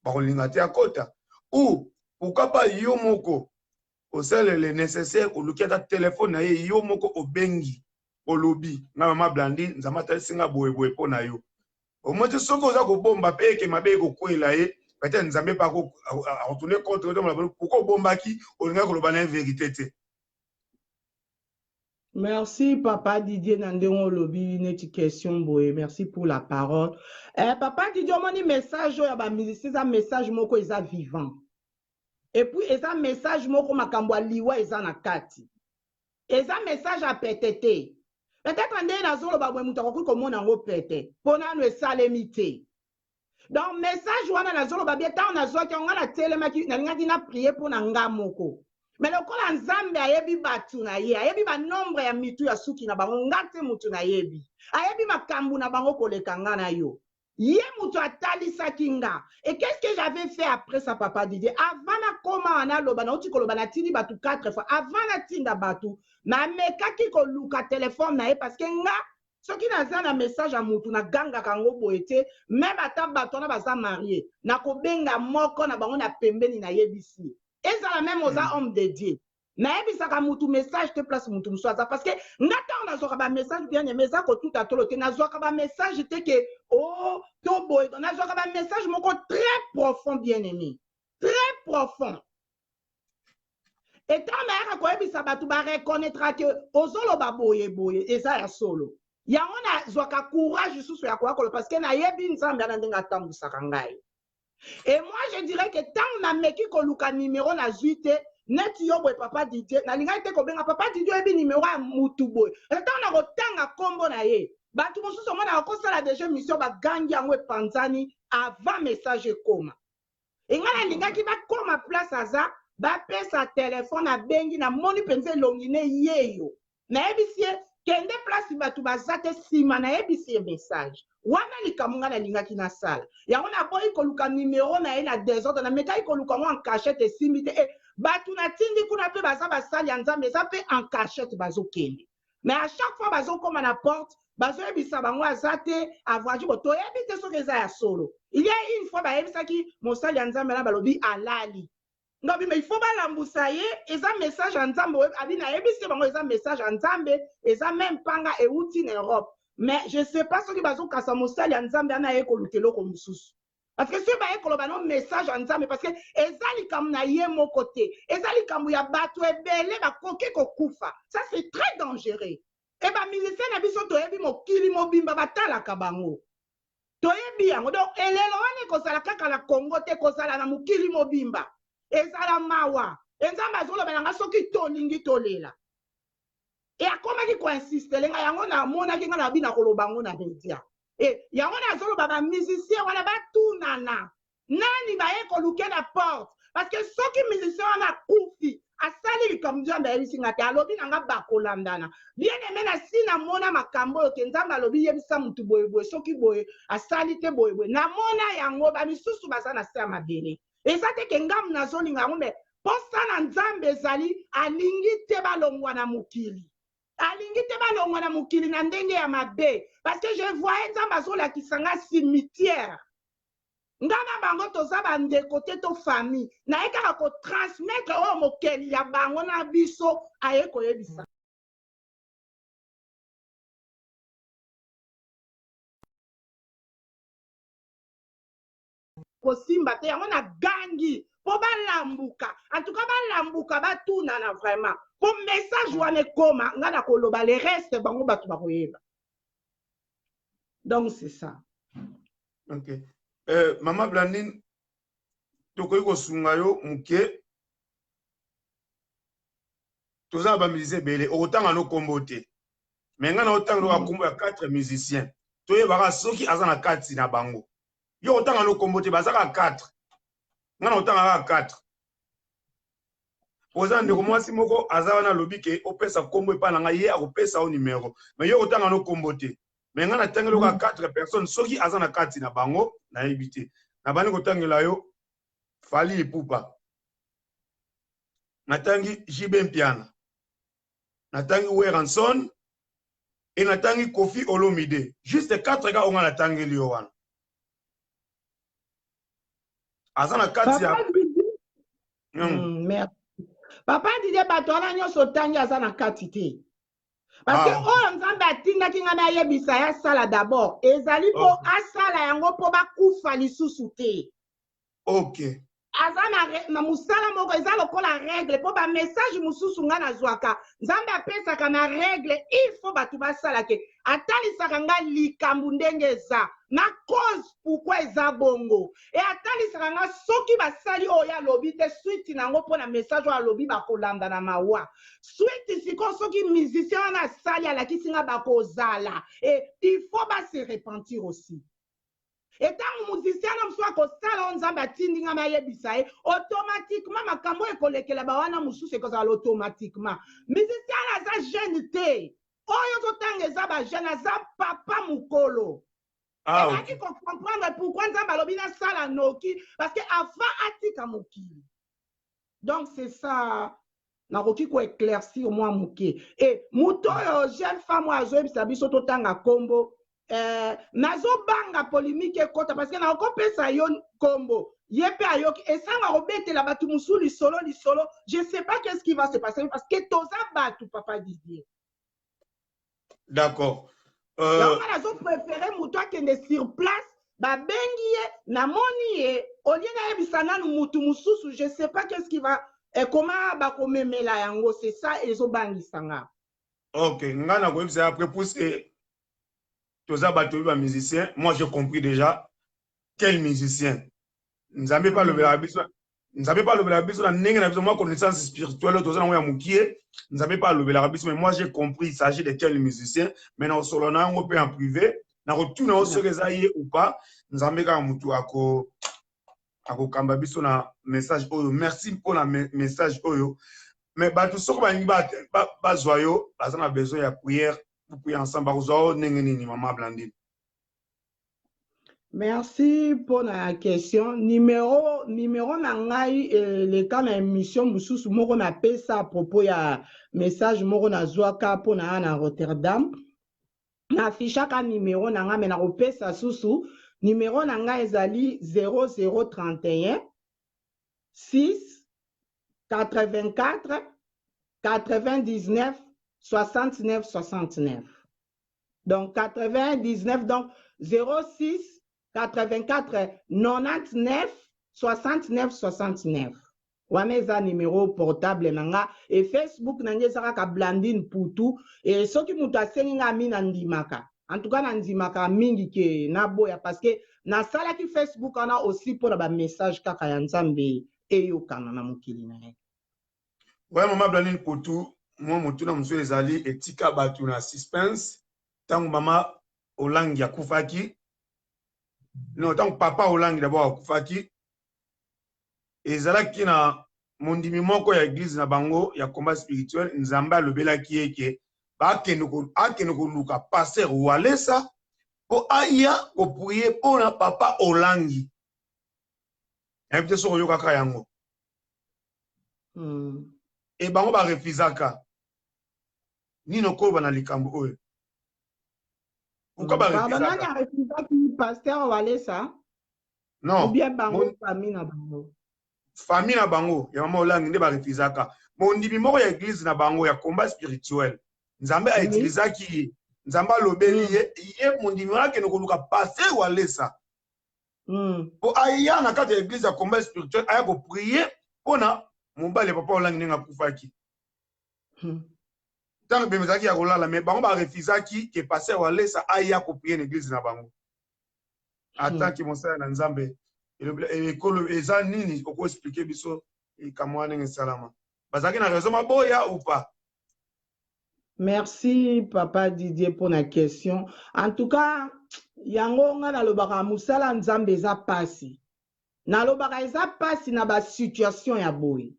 bakolinga te akota. Ou pourquoi pas yo moko osalele nécessaire, oluki ata telefone na ye, yo moko obengi, olobi: "Nga mama Blandine, Nzambe atalisi nga boye boye mpo na yo." Omoi te soki oza kobomba mpe eke mabe ekokwela ye, peut-être Nzambe mpe akotourne contre yo. Pourquoi obombaki? Olingaki koloba na ye vérité te? Merci, Papa Didier, na ndenge olobi neti question boye. Merci pour la parole. Papa Didier, omoni message oyo ya bamusicien eza message moko eza vivant. Et puis eza message moko makambo ya liwa eza na kati. Eza message ya pete te. Peut-être ndenge nazoloba boye, moto akoki komona yango pete, mpo nanu esalemi te. Donc message wana nazoloba bien, ntango nazwaki yango, nga natelemaki, nalingaki na prier mpo na nga moko. Mais lokola Nzambe ayebi bato na ye, ayebi banombre ya mitu ya suki na bango, nga te mutu nayebi, ayebi makambo na bango koleka nga na yo. Ye moto atalisaki nga. Et qu'est-ce que j'avais fait après ça, Papa Didier? Avant nakoma wana, aloba, nauti koloba, natindi bato 4 fois. Avant natinda bato, namekaki koluka telefone na ye, parce que nga soki naza na message ya mutu, nagangaka yango boye te. Même ata bato wana baza marié, nakobenga moko na bango na pembeni, nayebisi. Ezala même oza homme de Dieu, nayebisaka mutu message te place mutu mosusu aza, parce que nga ntango nazwaka bamessage, bien aimé, eza kotuta tolo te. Nazwaka bamessage te ke o oh, to boye. Nazwaka bamessage moko très profond, bien aimé, très profond. Etango nayaka koyebisa bato, bareconnaîtra ke ozoloba boye boye eza ya solo. Yango nazwaka courage lisusu ya koya koloba, parce que nayebi Nzambe ana ndenge atambwisaka ngai. Et moi je dirais que ntango nameki koluka nimero, nazwi te. Neti yo boye, Papa Didier, nalingaki te kobenga Papa Didier, oyebi nimero ya mutu boye. Ntango nakotanga nkombo na ye, bato mosusu omonaka kosala déjà mission, bagangi yango epanzani avant message ekoma. Engai nalingaki bakoma place aza, bapesa telefone, abengi, namoni mpenza elongi ne yeyo, nayebisi ye: "Kende place bato baza te." Nsima nayebisi ye message wana. Likambo ngai nalingaki nasala yango, naboyi koluka nimero na ye na désordre. Namekaki koluka yango en cachette, esimbi te. E bato natindi kuna mpe baza basali ya Nzambe, eza mpe en cachette bazokende. Mais à chaque fois bazokóma na porte, bazoyebisa bango aza te, avoyage. Bo toyebi te soki eza ya solo. Il y a une fois bayebisaki mosali ya Nzambe na balobi alali ngabi, mais il faut balambusa ye, eza message ya Nzambe. Abi nayebisi bango eza message ya Nzambe, eza même panga euti na Europe. Mais je sais pas soki bazokasa mosali ya Nzambe ana ye koluka eloko mosusu, parce que soki baye koloba no message ya Nzambe, parce que eza likambo na ye moko te, eza likambo ya bato ebele bakoki kokufa. Ça, c'est très dangereux. E bamusicien na biso, toyebi mokili mobimba batalaka bango, toyebi yango. Donc elelo wana ekozala kaka na Congo te, ekozala na mokili mobimba. Ezala mawa. E Nzambe azoloba na nga soki tolingi tolela. E akomaki koinsistele ngai yango, namonaki ngai na bina koloba yango na media. E yango nazoloba, bamusicien wana batunana nani baye koluke na porte, parce que soki musicien wana akufi, asali likambo Nzambe ayebisi nga te. Alobi na nga bakolandana. Bien aimé, na si namona makambo oyo ke Nzambe alobi: "Yebisa mutu boyeboye, soki boye asali te boyeboye." Namona yango, bamisusu baza na se ya mabele. Eza te ke ngamu nazolinga yango, me posa na Nzambe ezali alingi te balongwa na mokili. Alingi te balongwa na mokili na ndenge ya mabe. Parce que je voyais Nzambe azolakisa nga cimetière. Nga na bango toza ba ndeko te to famille. Naye kaka ko transmettre oyo mokeli ya bango na biso aye koyebisa. Kosimba te yango na gangi po balambuka. En tout cas balambuka batunana vraiment. Po message wana ekoma nga na koloba le reste bango bato bakoyeba. Donc c'est ça. Ok. Mama Blandine, tokoki kosunga yo moke. Toza na ba musiciens ebele, okotanga no kombo te. Mais nga na otanga no kombo ya 4 musiciens. Toyebaka soki aza na kati na bango. Yo otanga no kombo te, baza kaka 4. Nga na otanga kaka 4. Oza ndeko mwasi moko aza wana alobi ke opesa kombo epai na ngai, ye akopesa yo numero. Mais yo otanga no kombo te. Mais nga natangeli kaka 4 personnes, soki aza na kati na bango, nayebi te. Nabandi kotangela yo Fally Ipupa. Natangi JB Mpiana. Natangi Werrason et natangi Koffi Olomide. Juste 4 gars onga natangeli yo wana. Aza na kati ya Merci. Papa Didier, bato wana nyonso otangi aza na kati te. Parce que oyo Nzambe atindaki nga nayebisa ye asala d'abord, ezali po asala yango po bakufa lisusu te. Ok. Aza na mosala moko eza lokola règle po ba message mosusu nga nazwaka Nzambe apesaka na règle, il faut bato basala ke atalisaka nga likambo ndenge eza na cause pourquoi eza bongo, e atalisaka nga soki basali oyo alobi te suite nango mpo na message oyo alobi bakolanda na mawa suite. Sikoyo soki musicien wana asali alakisi nga bakozala, e il faut ba se repentir aussi. Etango musicien na mosusu akosala oyo Nzambe atindi nga nayebisa ye, automatiquement makambo oyo ekolekela ba wana mosusu ekozala automatiquement. Musicien wana aza jeune te, oyo ozotanga eza ba jeune, aza papa mokolo. Ezalaki kocomprendre pourquoi Nzambe alobi nasala noki, parce que avant atika mokili. Donc c'est ça, nakoki koéclaircir mwa moke. E moto oyo jeune femme oyo azoyebisa biso totanga kombo, nazobanga polémique ekota, parce que nakopesa yo kombo ye mpe ayoki esanga kobetela bato mosusu lisolo lisolo. Je sais pas qu'est-ce qui va se passer, parce que toza bato, papa Didier. D'accord. Yango nga nazopréféré moto akende sur place, babengi ye, namoni ye, olie nayebisa nanu mutu mosusu. Je sais pas qu'est-ce qui va comment bakomemela yango, c'est ça ezobangisa nga. Ok, nga nakoyebisa après, puisque toza bato oyo ba musicien, moi j'ai compris déjà quel musicien. Nzambe mpe alobelaka biso, Nzambe mpe alobelaka biso na ndenge na biso, mwa connaissance spirituelle oyo toza nango ya mokie. Nzambe mpe alobelaka biso, mais moi j'ai compris il s'agit de quel musicien. Mais nakosolola na yango mpe en privé, nakotuna yo soki eza ye ou pas. Nzambe kaka motu ako akokamba biso na message oyo. Merci mpona message oyo. Mais bato soki balingi bazwa yo, baza na besoin ya prière pour prier ensemble, bakozwa yo ndenge nini, mama Blandine? Merci pour la question. Numéro na ngai eleka na émission mosusu moko napesa à propos ya message moko nazwaka mpo na na Rotterdam. Naaffichaka numéro na ngai, me nakopesa susu numéro na ngai ezali 0031 6 84 99 69 69. Donc 99, donc 06 84 99 69 69. Wana eza numéro portable na nga, e Facebook na nga eza kaka Blandine Putu. E soki moto asengi nga ami, na ndimaka. En tout cas na ndimaka mingi ke naboya, parce que nasalaki Facebook wana aussi mpona ba message kaka ya Nzambe eyokana na mokili na ye. Ouais, mama Blandine Putu, mwa motuna mosusu ezali etika bato na suspense. Ntango mama Olangi akufaki, non, ntango papa Olangi d'abord akufaki, ezalaki na mondimi moko ya église na bango ya combat spirituel. Nzambe alobelaki ye ke akende koluka pasteur Walesa mpo aya koprier mpona papa Olangi. Nayebi te soki oyokaka yango. E bango barefusaka. Nini okoloba na likambo oyo? Pourquoi Pardon, nani barefusaka? arefusaki? Pasteur Walesa? Non. Ou bien bango, famille na bango? Famille na bango ya mama Olangi nde barefusaka. Mondimi moko ya église na bango ya combat spirituel, Nzambe autilisaki ye, Nzambe alobeli ye. Ye mondimi wana akende koluka pasteur Walesa mpo aya na kati ya église ya combat spirituel, aya koprier mpona mobali ya papa Olangi ndenge akufaki. Ntango ebembe ezalaki ya kolala, mais bango barefusaki ke pasteur Walesa aya koprier na église na bango en tant que mosala na Nzambe. Ekolo eza nini? Okoexpliquer biso likambo wana ndenge esalama? Bazalaki na raison maboya ou pas? Merci, papa Didier, pour la question. En tout cas, yango nga nalobaka, mosala Nzambe eza pasi. Nalobaka eza pasi na basituation ya boye.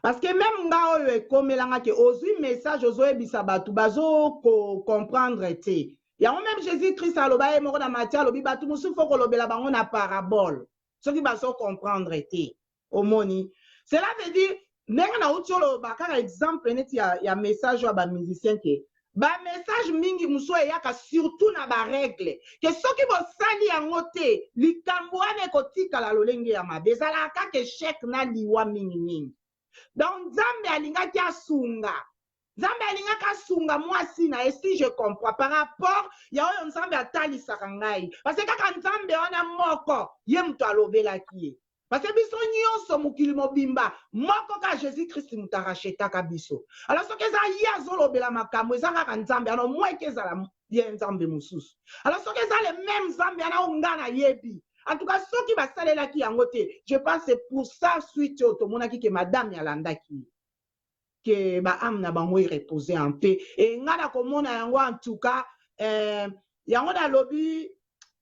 Parce que même nga oyo ekomelanga ke ozwi message, ozoyebisa bato, bazo comprendre te. Yango même Jésus Christ aloba ye moko na Matthieu, alobi bato mosusu fo kolobela bango na parabole soki bazo comprendre te. Omoni, cela veut dire ndenge nauti oloba kaka exemple neti ya message oyo ya bamusicien, ke bamessage mingi mosusu eyaka surtout na barègle ke soki bosali yango te, likambo wana ekotikala lolenge ya mabe, ezalaka kaka échec na liwa mingimingi. Donc Nzambe alingaki asunga, Nzambe alingaki asunga mwasi na ye, si je comprends par rapport ya oyo Nzambe atalisaka ngai, parce que kaka Nzambe wana moko ye moto alobelaki ye, parce que biso nyonso, mokili mobimba, moko kaka Jésus Christ moto arachetaka biso. Alors soki eza ye azolobela makambo, eza kaka Nzambe wana, omweke ezala ye Nzambe mosusu. Alors soki eza le même Nzambe wana oyo nga nayebi, en tout cas soki basalelaki yango te, je pense c'est pour ça suite oyo tomonaki ke madame alandaki ye, ke baâme na bango erepose en paix. E nga na komona yango, en tout cas yango nalobi,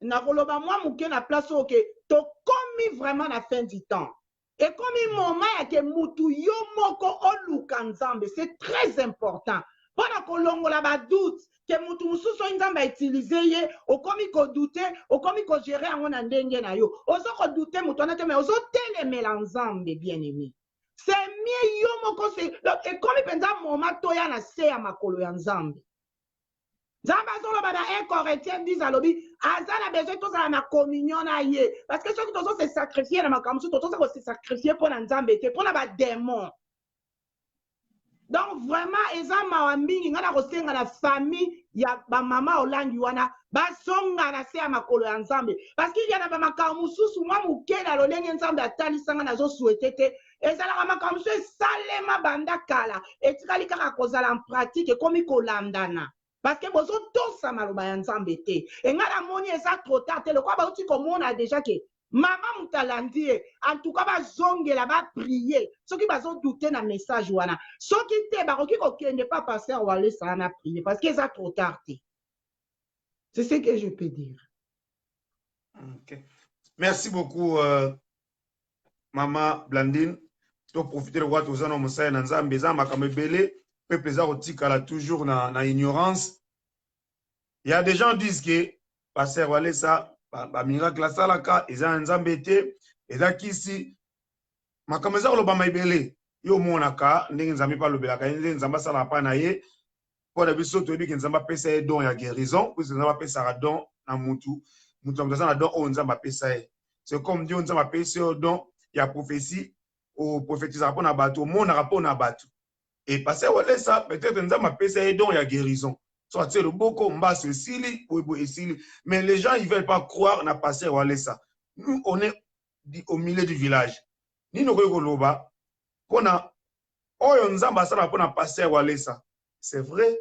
nakoloba mwa moke na place oyo ke tokomi vraiment na fin du temps. Ekomi moment ya ke mutu yo moko oluka Nzambe, c'est très important mpona kolongola badoute ke mutu mosusu oyo Nzambe autiliser ye, okomi kodouter, okomi kogérer yango na ndenge na yo. Ozo kodouter moto wana te, mais ozotelemela Nzambe. Bien aimé, c'est mieux yo moko. Donc ekomi mpenza moment toya na se ya makolo ya Nzambe. Nzambe azoloba na 1 Corinthiens 10, alobi aza na besoin tozala na communion na ye, parce que soki tozo se sacrifier na makambo mosusu, tozoza kose sacrifier mpo na Nzambe te, mpo na badémon. Donc vraiment eza mawa mingi. Ngai na kosenga na famille ya bamama Olangi wana bazonga na se ya makolo ya Nzambe, parce que ya na bamakambo mosusu mwa moke na lolenge Nzambe atalisanga, nazosouhaiter te. Ezalaka makambo mosusu esalema banda kala, etikali kaka kozala en pratique, ekomi kolandana parce que bozotosa maloba ya Nzambe te. Engai namoni eza trop tard te, lokola bauti komona déjà ke mama moto alandi ye. En tout cas bazongela, baprier soki bazodouter na message wana. Soki te, bakoki kokende pa pasteur Walesa wana prier, parce que eza trop tard te. C'est ce que je peux dire. Okay. Merci beaucoup, mama Blandine. Toprofiter lokola toza na mosali na Nzambe. Eza makambo ebele, peuple eza kotikala toujours na ignorance. Il y a des gens disent que pasteur Walesa, bamiracle asalaka eza na Nzambe te, eza kisi. Makambo eza kolobama ebele. Yo omonaka ndenge Nzambe mpe alobelaka ye, ndenge Nzambe asalaka mpa na ye? Mpo na biso toyebi ke Nzambe apesa ye don ya guérison, puisque Nzambe apesaka don na mutu. Mutu na mutu aza na don oyo Nzambe apesa ye. C'est comme Dieu, Nzambe apesi yo don ya prophétie, oprophétisaka mpo na bato, omonaka mpo na bato. Et pasteur Walesa, peut-être Nzambe apesa ye don ya guérison, so atie loboko, mbaso esili, boyeboye esili. Mais les gens, ils veulent pas croire na pasteur Walesa. Nous, on est au milieu du village. Nini okoki koloba mpona oyo Nzambe asalaka mpona pasteur Walesa? C'est vrai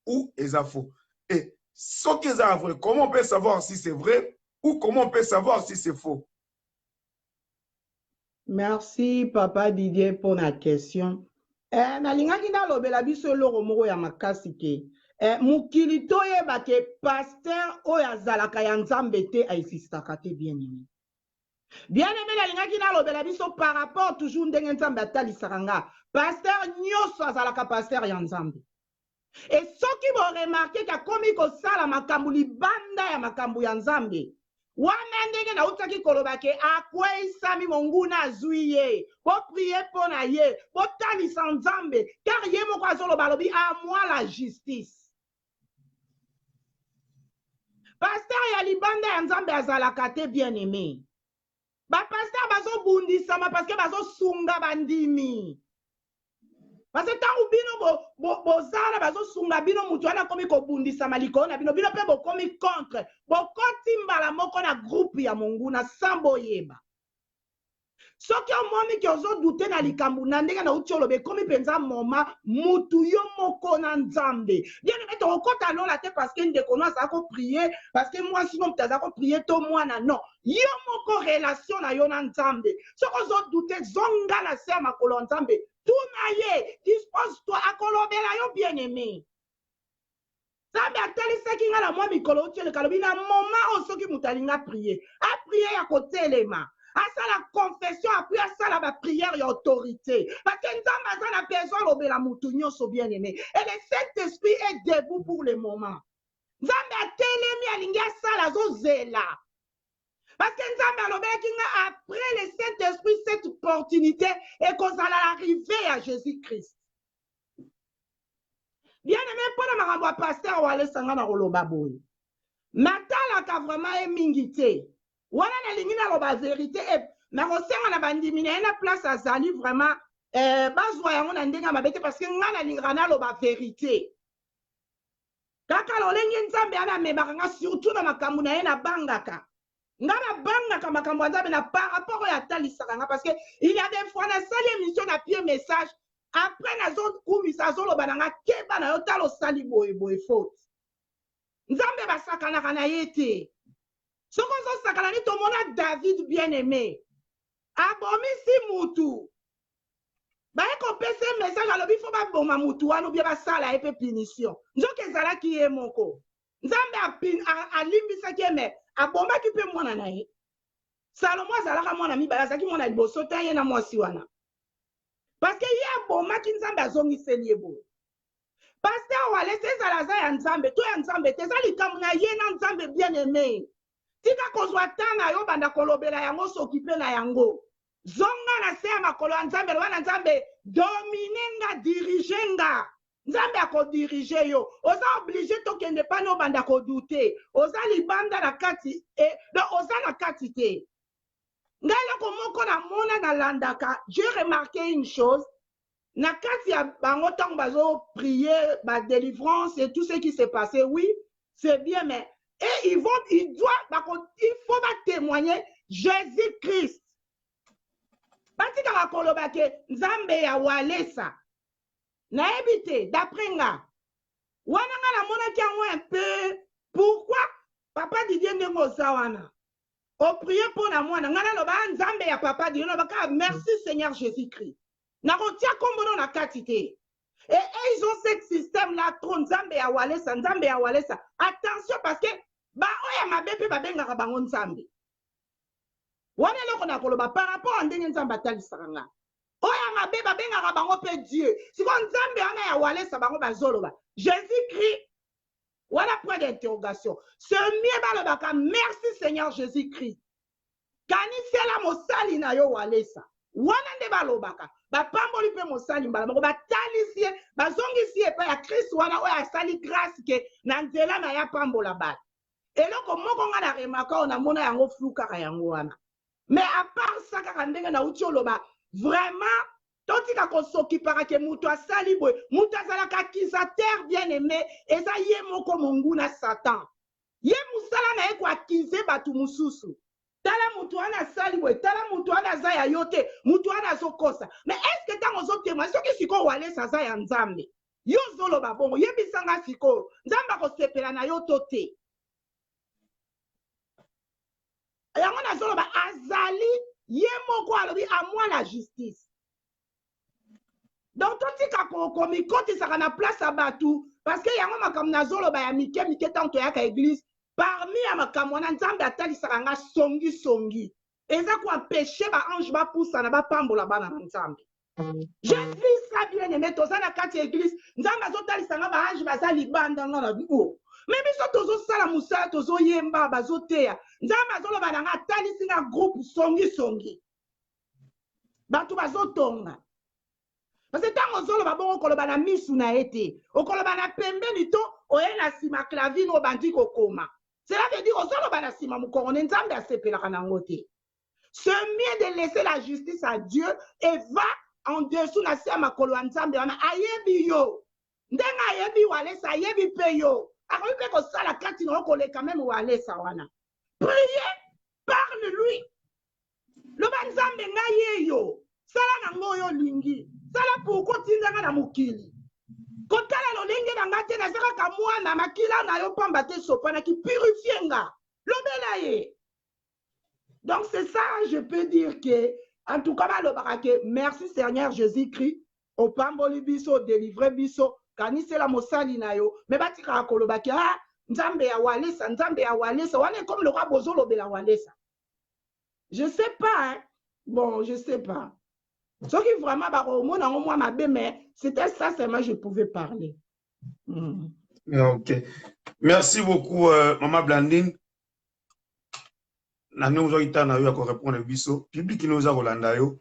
ou eza faux? Et soki eza vrai, comment on peut savoir si c'est vrai ou comment on peut savoir si c'est faux? Merci, papa Didier, pour la question. Nalingaki nalobela biso eloko moko ya makasi ke mokili toyeba ke pasteur oyo azalaka ya Nzambe te aexistaka te. Bien aimé, bien aimé, nalingaki nalobela biso par rapport toujours ndenge Nzambe atalisaka nga, pasteur nyonso azalaka pasteur ya Nzambe. E soki boremarquer ke akomi kosala makambo libanda ya makambo ya Nzambe. Wana ndenge nautaki koloba ke akweisami, monguna azwi ye. Boprie mpo na ye, botalisa Nzambe, car ye moko azoloba, alobi à moi la justice. Pasteur ya libanda ya Nzambe azalaka te, bien aimé. Bapasteur bazobundisama parce que bazosunga bandimi. Parce que ntango bino boza wana bazosunga bino, moto wana akomi kobundisama likolo na bino, bino mpe bokomi contre, bokoti mbala moko na groupe ya monguna sans boyeba. Soki omoni ke ozodouter na likambo na ndenge nauti oloba, ekomi mpenza moma mutu yo moko na Nzambe. Bien aimé, tokokɔta lola te parce que ndeko no azala koprier, parce que mwasi no moto aza koprier to mwana. Non, yo moko, relation na yo na Nzambe. Soki ozodouter, zonga na se ya makolo ya Nzambe, tuna ye, dispose toi, akolobela yo. Bien aimé, Nzambe atalisaki nga na mwa mikolo oti eleka, alobi na moma oyo soki moto alingi aprier, aprier ya kotelema, asala confession, apui asala baprière ya autorité, parce que Nzambe aza na besoin alobela motu nyonso. Bien aimé, et le Saint Esprit est debout pour le moment. Nzambe atelemi, alingi asala, azozela, parce que Nzambe alobelaki nga après le Saint Esprit, cette opportunité ekozala l'arrivée ya Jésus Christ. Bien aimé, mpona makambo ya pasteur Walesa, nga na koloba boye, natalaka vraiment ye mingi te. Wana nalingi naloba vérité e nakosenga na bandimi na ye na place azali vraiment bazwa yango na ndenge ya mabe te, parce que nga nalingaka naloba vérité kaka lolenge Nzambe wana amemaka nga, surtout na makambo na ye. Nabangaka, nga nabangaka makambo ya Nzambe na par rapport oyo atalisaka nga, parce que il y a des fois nasali émission na pie message, après nazokumisa, azoloba na nga: "Keba na yo, tala osali boye boye, faute." Nzambe basakanaka na ye te. Soki ozosakana ni, tomona David, bien aimé, abomisi mutu, baye kopesa ye message, alobi fo baboma mutu wana obie basala ye mpe punition. Nzoki ezalaki ye moko. Nzambe alimbisaki ye, me abomaki mpe mwana na ye Salomo. Azalaka mwana mibale, azalaki mwana liboso te ye na mwasi wana, parce que ye abomaki, Nzambe azongiseli ye boye. Pasteur Walesa, ezala aza ya Nzambe to ya Nzambe te, eza likambo na ye na Nzambe. Bien aimé, tika kozwa ta na yo banda kolobela yango, soki mpe na yango zonga na se ya makolo ya Nzambe, loba na Nzambe: "Domine nga, dirige nga." Nzambe akodiriger yo. Oza obligé tokende pani obanda kodouter, oza libanda na kati donc oza na kati te. Ngai eloko moko namona, nalandaka, j'ai remarqué une chose na kati ya bango ntango bazoprier badélivrance et tout ce qui s'est passé. Oui, c'est bien, mais et ils vont, ils doivent, il faut batémoigner Jésus Christ. Batikaka koloba ke Nzambe ya Walesa, nayebi te. D'après nga wana, nga namonaki yango un peu. Pourquoi, papa Didier, ndenge oza wana oprier mpo na mwana, ngai naloba Nzambe ya papa Didier, nalobaka merci Seigneur Jésus Christ, nakotia nkombo no na kati te. Et ils ont ce système là trop, Nzambe ya Walesa, Nzambe ya Walesa. Attention, parce que baoyo ya mabe mpe babengaka bango Nzambe. Wana eloko na koloba par rapport a ndenge Nzambe atalisaka nga, oyo ya mabe babengaka bango mpe Dieu. Sikoyo Nzambe wana ya Walesa, bango bazoloba Jésus Christ wana, point d'interrogation. C'est mieux balobaka merci Seigneur Jésus Christ, kanisela mosali na yo Walesa. Wana nde balobaka, bapamboli mpe mosali mbala moko, batalisi ye, bazongisi ye epai ya Kristo wana oyo asali grâce ke na nzela na ye apambola bato. Eloko moko nga na remarquer oyo namona yango flou kaka yango wana. Mais à part ça, kaka ndenge nauti oloba, vraiment totika kosokipaka ke moto asali boye. Moto azalaka accusateur, bien aimé, eza ye moko monguna Satan. Ye mosala na ye koaccuser bato mosusu: tala moto wana asali boye, tala moto wana aza ya yo te, moto wana azokosa. Mais est-ce ntango ozotema, soki sikoyo Walesa aza ya Nzambe, yo ozoloba bongo, yebisanga sikoyo, Nzambe akosepela na yo to te? Yango nazoloba, azali ye moko alobi à moi la justice. Donc totika komikotisaka na place ya bato, parce que yango makambo nazoloba ya mike mike, ntango toyaka église, parmi ya makambo wana Nzambe atalisaka nga songisongi eza koempêcher baange bapusana bapambola bana na Nzambe. J'ai vu ça bien aimé, toza na kati ya église, Nzambe azotalisa nga ba ange baza libanda nga na oh. Mais biso tozosala mosala, tozoyemba, bazoteya. Nzambe azoloba na nga, atalisi nga groupe songi songi. Bato bazotonga. Parce que ntango ozoloba bongo okoloba na misu na ye te, okoloba na pembeni to oye na nsima clavine obandi kokoma. Cela veut dire ozoloba na nsima mokongo ne Nzambe asepelaka na yango te. C'est mieux de laisser la justice à Dieu et va en dessous na se ya makolo ya Nzambe wana ayebi yo. Ndenge ayebi Walesa ayebi mpe yo. Akoki mpe kosala kati na yo koleka meme Walesa wana. Priez, parle-lui. Loba Nzambe ngai ye yo. Sala na ngo oyo olingi. Sala pourquoi otinda nga na mokili. Kotala lolenge na nga te, naza kaka mwana, makila na yo pamba te esopanaki, purifie nga. Lobela ye. Donc c'est ça, je peux dire que, en tout cas, balobaka que merci Seigneur Jésus-Christ, opamboli biso, odélivre biso, kanisela mosali na yo, mais batikaka koloba ke ah, Nzambe ya Walesa, Nzambe ya Walesa, wana ekomi lokola bozolobela Walesa. Je sais pas, hein. Bon, je sais pas. Soki vraiment bakomona yango mwa mabe, mais c'était ça seulement je pouvais parler. Ok. Merci beaucoup, Maman Blandine. Na ndenge ozwaki ntango na yo ya korépondre biso, public no oza kolanda yo,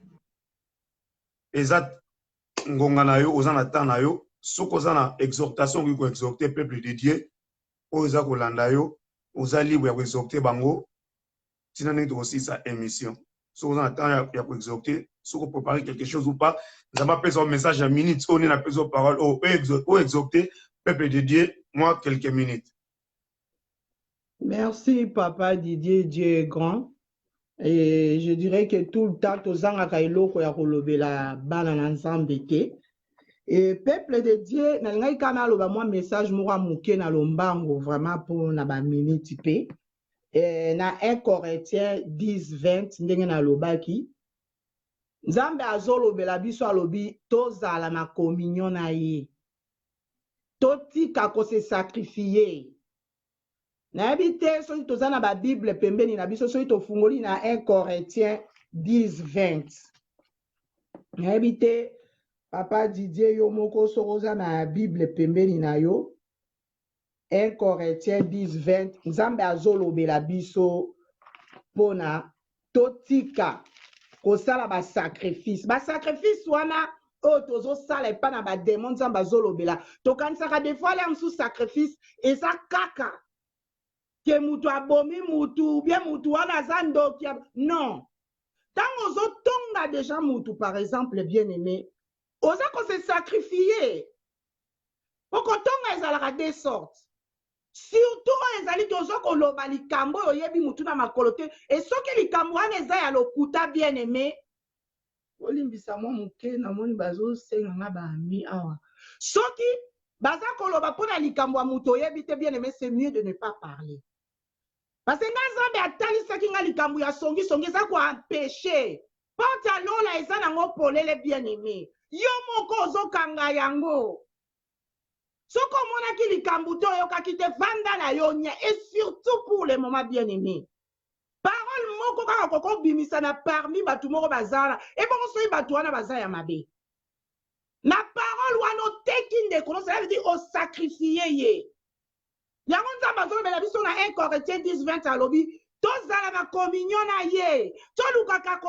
eza ngonga na yo, oza na temps na yo. Soki oza na exhortation, okoki koexhorte peuple de Dieu oyo eza kolanda yo, oza libre ya koexhorte bango ntina ndenge tokosilisa émission. Soki oza na temps ya koexhorte, soki oprépare quelque chose ou pas, Nzambe apesa yo message ya minute oyo nde napesa yo parole oyo exhorte peuple de Dieu moi quelques minutes. Merci papa Didier, Dieu est grand. Et je dirais que tout le temps tozangaka eloko ya kolobela bana na Nzambe te. Et peuple de Dieu, nalingaki kaka naloba mwa message moko ya moke na lombango vraiment mpo na ba minutes pe. Et na 1 Corinthiens 10 20 ndenge nalobaki, Nzambe azolobela biso, alobi tozala na communion na ye. Totika ko se sacrifier. Nayebi te soki toza na ba Bible pembeni na biso, soki tofungoli na 1 Corinthiens 10 20. Nayebi te papa Didier yo moko soki oza na Bible pembeni na yo. 1 Corinthiens 10 20, Nzambe azolobela biso pona totika kosala ba sacrifice. Ba sacrifice wana oyo tozosala epa na ba demon, Nzambe azolobela. Tokanisaka des fois lere mosusu sacrifice eza kaka ke mutu abomi mutu ou bien mutu wana aza ndoki. Non. Tango ozotonga déjà mutu par exemple bien-aimé, oza ko se sacrifier. Po kotonga ezalaka deux sortes. Surtout oyo ezali tozo koloba likambo oyo oyebi mutu na makolo te, et soki likambo wana eza ya lokuta bien-aimé, bolimbisa mwa moke, namoni bazosenga nga ba amis awa. Soki baza koloba mpona likambo ya moto oyebi te bien-aimé, c'est mieux de ne pas parler. Parce que nga Nzambe atalisaki nga likambo ya songi songi eza ko empêcher porte ya lola eza nango polele bien-aimé. Yo moko ozokanga yango. Soki omonaki likambo te, oyokaki te, vanda na yo nia. Et surtout pour le moment bien-aimé. Parole moko kaka okoki obimisa na parmi bato moko baza wana. Ebongo soki bato wana baza ya mabe. Na parole wana oteki ndeko no, cela veut dire osacrifier ye. Yango Nzambe azolobela biso na 1 Corinthiens 10 20, alobi tozala na communion na ye, tolukaka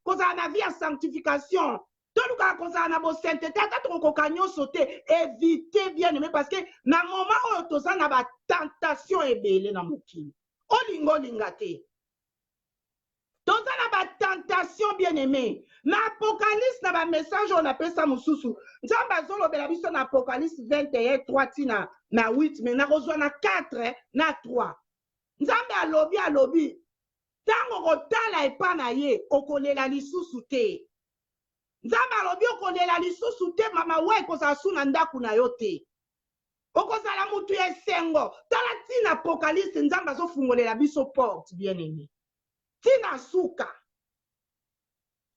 kozala na vie ya sanctification, tolukaka kozala na bosainteté, ata tokokoka nyonso te. Éviter bien aimé, parce que na moment oyo toza na ba tentation ebele na mokili, olinga olinga te, toza na ba tentation bien aimé. Na Apocalypse, na ba message oyo napesa mosusu, Nzambe azolobela biso na Apocalypse 21 3 tina na 8, mais nakozwa na 4 na 3. Nzambe alobi ntango okotala epa na ye okolela lisusu te. Nzambe alobi okolela lisusu te, mama we ekozala su na ndako na yo te, okozala mutu ya esengo. Tala ntina Apocalypse, Nzambe azofungolela biso porte bien aimé ntina suka.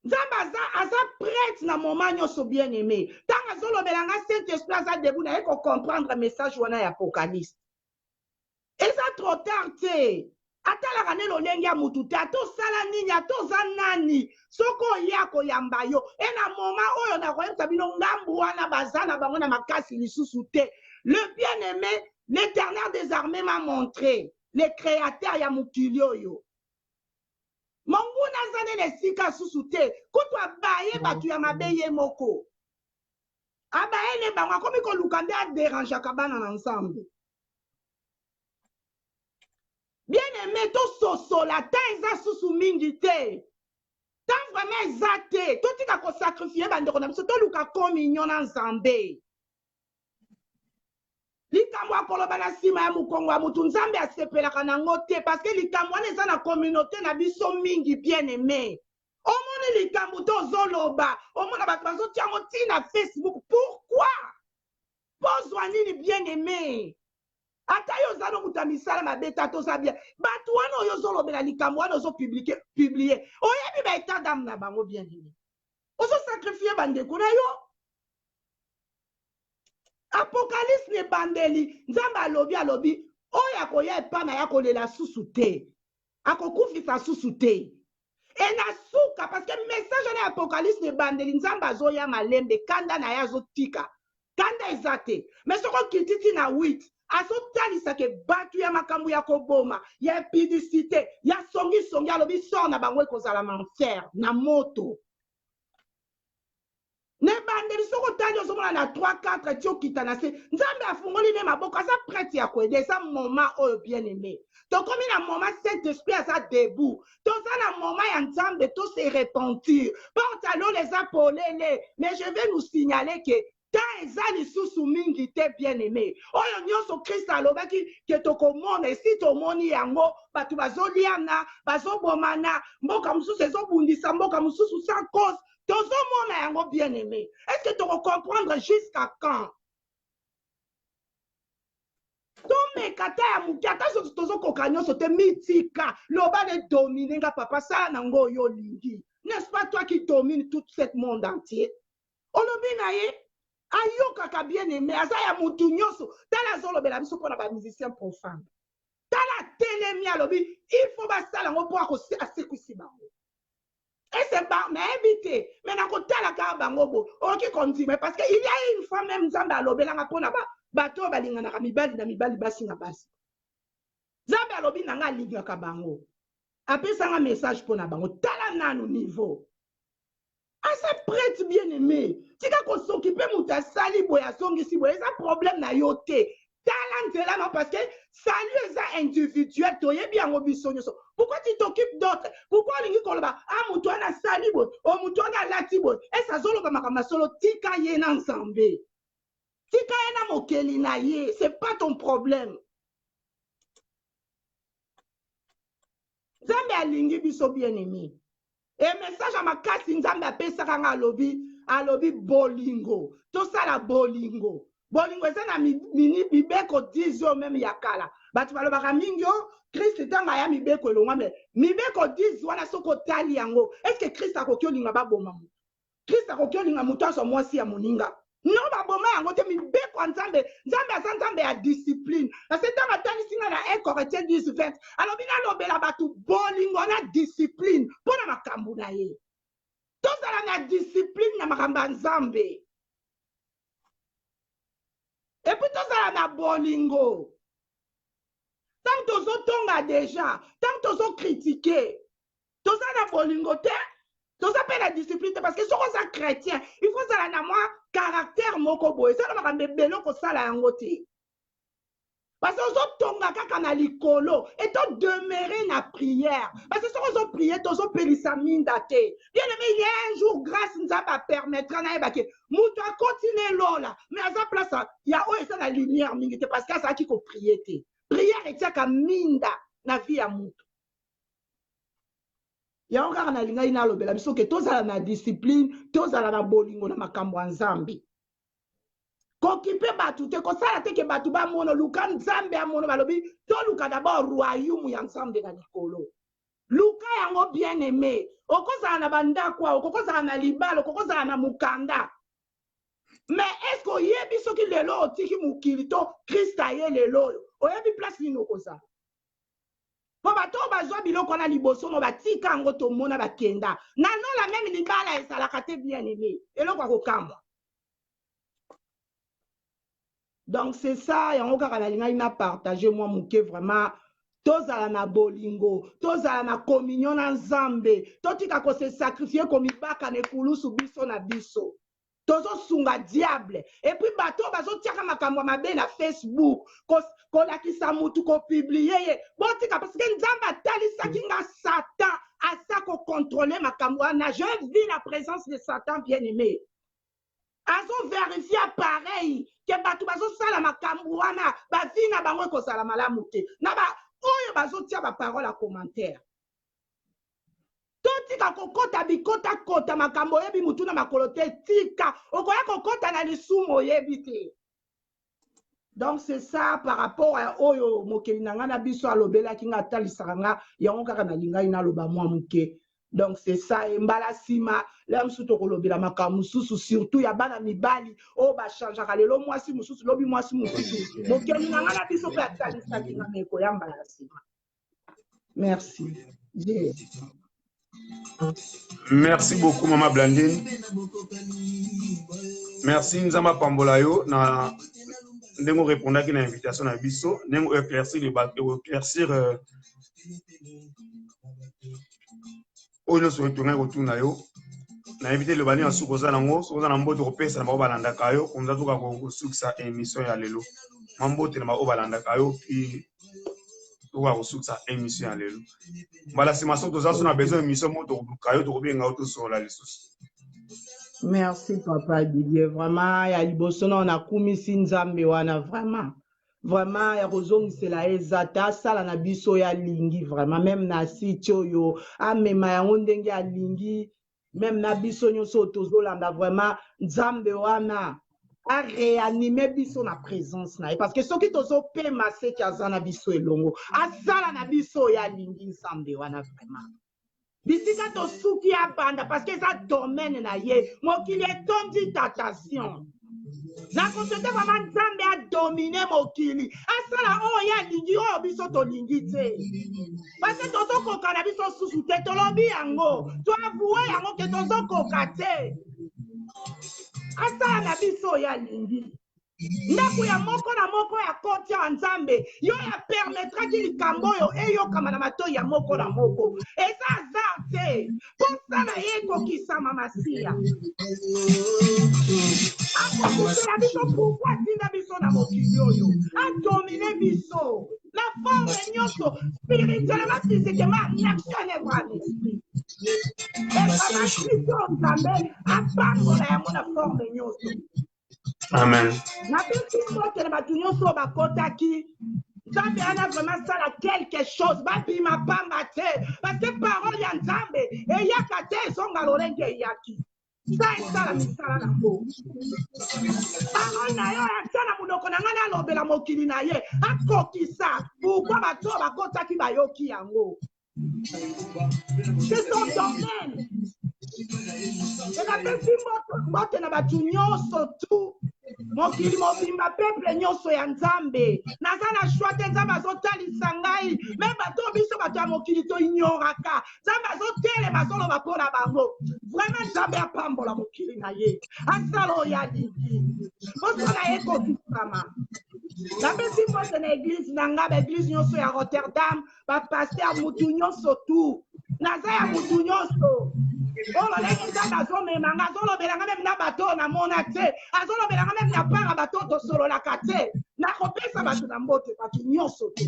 Nzambe aza prête na moment nyonso bien aimé. Ntango azolobela nga, Saint Esprit aza debout, naye kocomprendre message wana ya Apocalypse. Eza trop tard te. Atalaka nde lolenge ya mutu te, ata osala nini, ata oza nani, soki oye akoyamba yo. E na moment oyo nakoyebisa bino ngambu wana baza na bango na makasi lisusu te. Le bien aime, l'Eternel des armees m'a montre, le createur ya mokili oyo. Monguna aza nde na esika susu te, kutu abaye batu ya mabe ye moko. Abaye nde bango, akomi koluka nde a derangeaka bana na Nzambe. Bien aime tososola temps eza susu mingi te temps vraiment eza te totika ko sacrifier bandeko na biso toluka communion na Nzambe likambo ya koloba na nsima ya mokongo ya motu Nzambe asepelaka na yango te parce que likambo wana eza na communauté na biso mingi bien aime omoni likambo te ozoloba omona bato bazotia yango ti na Facebook pourquoi pozwa nini bien aime ata yo oza no moto ya misala mabe te ata oza bien bato wana oyo ozolobela likambo wana ozo publie publie oyebi ba etat d'ame na bango bien nini ozo sacrifie bandeko na yo apocalypse na ebandeli nzambe alobi alobi oyo akoya epa na ye akolela susu te akokufisa susu te e na suka parce que message wana ya apocalypse na ebandeli nzambe azoya malembe kanda na ye azotika kanda eza te mais soki okiti ti na 8 azotalisa ke bato ya makambo ya koboma ya impudicité ya songisongi alobi sort na bango ekozala na enfer na moto Na ebandeli soki otali ozomona na 3 4 ti okita na se nzambe afungoli nde maboko aza prete ya koede eza moment oyo bien aime tokomi na moment saint esprit aza debout toza na moment ya nzambe to se repentir porte ya lola eza polele mais je vais nous signaler que temps eza lisusu mingi te bien aime oyo nyonso christ alobaki ke tokomona esi tomoni yango bato bazoliana bazobomana mboka mosusu ezobundisa mboka mosusu sans cause Tozo mona yango bien aimé. Est-ce que toko comprendre jusqu'à quand? Tomeka ata ya moke ata soki tozokoka nyonso te mitika loba ne domine nga papa sala na ngo oyo olingi n'est-ce pas toi qui domine tout cette monde entier olobi na ye ayokaka bien aimé aza ya mutu nyonso tala azolobela biso mpo na ba musicien profane tala atelemi alobi il faut basala yango mpo asekwisi bango ese ba nayebi te me nakotala kaka bango bo okoki kondima parce que il y a une fois même nzambe alobelanga mpona ba bato oyo balinganaka mibali na mibali basi na basi nzambe alobi na nga alingaka bango apesanga message mpo na bango tala nanu niveau aza prete bien aimé tika kosokipe moto asali boye azongisi boye eza problème na yo te tala nzela na parce que salut eza individuel toyebi yango biso nyonso pourquoi tu t'occupes d'autres pourquoi olingi koloba ah moto wana asali boye o moto wana alati boye ese azoloba makambo ya solo tika ye na nzambe tika ye na mokeli na ye c'est pas ton problème nzambe alingi biso bien aimé E message ya makasi nzambe apesaka nga alobi alobi bolingo tosala bolingo bolingo eza na mibeko 10 oyo meme ya kala bato balobaka mingi o oh, krist ntango aya mibeko elongwa me mibeko 10 wana soki otali yango estce krist akoki olinga baboma moto Christ akoki olinga moto azwa mwasi ya moninga no baboma yango te mibeko ya nzambe nzambe aza nzambe ya discipline parce ntango atalisi nga na 1 Corinthiens 10 20 alobi nalobela bato bolingo na discipline mpo na makambo na ye tozala na discipline na makambo ya nzambe epuis tozala na bolingo ntango tozotonga deja ntango tozokritike toza na bolingo te toza mpe na discipline te parce que soki oza chrétien il faut ozala na mwa caractère moko boye eza na makambo ebele okosala yango te parce que ozotonga kaka na likolo et to demeurer na prière parce que soki ozoprie te ozopelisa minda te bien aimé il y a un jour grâce nzambe apermettra nayeba ke moto akoti ne lola mais aza place ya oyo eza na lumière mingi te parce que azalaki koprie te prière etiaka minda na vie ya moto yango kaka nalingaki nalobela biso ke tozala na discipline tozala na bolingo na makambo ya nzambe kokipe bato te kosala te ke bato bamono luka nzambe amono balobi toluka dabord royaume ya nzambe na likolo luka yango bien aime okozala na bandako awa okokozala na libala okokozala na mokanda mais est ce que oyebi soki lelo otiki mokili to krist aye lelo oyo oyebi place nini okozala? Mpo bato oyo bazwa biloko wana liboso no batika yango tomona bakenda na lola meme libala ezalaka te bien aime eloko ya kokamwa. Donc c'est ça yango kaka nalingaki na partager mwa moke vraiment tozala na bolingo tozala na communion na Nzambe totika ko se sacrifier komibaka na ekulusu biso na biso tozosunga diable et puis bato oyo bazotiaka makambo ya mabe na Facebook kolakisa mutu kopublie ye botika parce que Nzambe atalisaki nga Satan asa kocontrole makambo wana. Je vis la présence de Satan bien aimé azo verifie appareil ke bato bazosala makambo wana bavi na bango ekozala malamu te na ba oyo bazotia baparole ya commentaire. Totika kokota bikotakota makambo oyebi mutu na makolo te tika okoya kokota na lisumu oyebi te. Donc c'est ça par rapport à oyo mokeli na ngai na biso alobelaki nga atalisaka nga yango kaka nalingaki naloba mwa moke. Donc c'est ça e mbala nsima lelo mosusu tokolobela makambo mosusu surtout ya bana mibali oyo bachangeaka lelo mwasi mosusu lobi mwasi mosusu mokeli na ngai na biso mpe atalisaki nga me ekoya mbala nsima. Merci. Yeah. Merci beaucoup Mama Blandine. Merci Nzamba Pambola yo na ndenge orépondaki na invitation na biso ndenge oéclaircir oéclaircir euh, oyo nyonso tongaki kotuna yo nayebi te eloba nini nasuki oza nango soki oza na mbote kopesa na bango balandaka yo komza toka kosukisa émission ya lelo mwa mbote na baoyo balandaka yo puis tokoka kosukisa émission ya lelo mbala nsima soki toza so na besoin émission moko tokoluka yo tokobenga yo tosolola lisusu. Merci papa Didier, vraiment ya liboso na nakumisi Nzambe wana vraiment vraiment ya kozongisela ye eza te asala na biso oyo alingi vraiment meme na site oyo amema yango ndenge alingi meme na biso nyonso oyo tozolanda vraiment Nzambe wana a réanimer biso na présence na ye parce que soki tozopema seki aza na biso elongo asala na biso oyo alingi Nzambe wana vraiment bisika tosuki abanda parce que eza domaine na ye mokili etondi tentation nakosete vraiment Nzambe adomine mokili asala oyo ye alingi oyo biso tolingi te parce que tozokoka na biso susu te tolobi yango toavoue yango ke tozokoka te asala na biso oyo alingi ndako ya moko na moko ya koti ya Nzambe yo ya permettraki likambo oyo eyokama na matoi ya moko na moko eza hasard te mposa na ye ekokisama Masiya akokisela biso pourquoi atinda biso na mokili oyo adomine biso na forme nyonso spirituellement physiquement en action œuvre en esprit ekamasiso Nzambe apambola yango na forme nyonso. Amen. Napesi mbote na bato nyonso oyo bakotaki. Nzambe wana vraiment sala quelque chose babima pamba te parce que parole ya Nzambe eyaka te ezonga lolenge eyaki sa esala misala nango parole na yo atia na monoko na ngai nalobela mokili na ye akokisa pourkui bato oyo bakotaki bayoki yango. C'est son domaine. Napesi mbote na bato nyonso tu mokili mobimba peuple nyonso ya Nzambe naza na choix te Nzambe azotalisa ngai me bato biso bato ya mokili toignoraka Nzambe azotelema azoloba mpo na bango vraiment Nzambe apambola mokili na ye asala oyo alingi poso na ye ekokisama. Napesi mbote na eglise na ngai baeglise nyonso ya Rotterdam bapaster mutu nyonso tu naza ya mutu nyonso oyo lolenge Nzambe azomema nga azolobela nga meme na bato oyo namona te azolobela nga meme na para bato oyo tosololaka te nakopesa bato na mbote bato nyonso te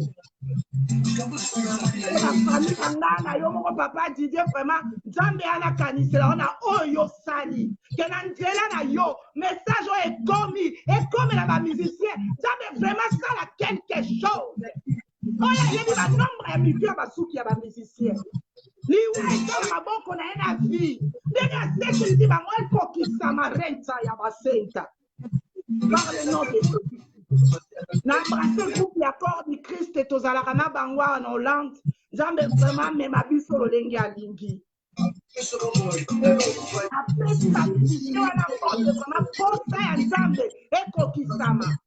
bafami na nga na yo moko papa Didier vraiment Nzambe anakanisela wana oyo yosali ke na nzela na yo message oyo ekomi ekomela bamusicien Nzambe vraiment sala quelque chose oyo ayebi banombre ya mitu ya basuki ya bamusicien liwa eza na maboko na ye na vie ndenge asekilisi bango ekokisama renta ya basenta par le nom de Jésus. Na embrasse groupe ya corps du Christ tozalaka na bango awa na Hollande Nzambe vraiment amema biso lolenge alingi apesi bamusicien wana mbote vraiment posa ya Nzambe ekokisama.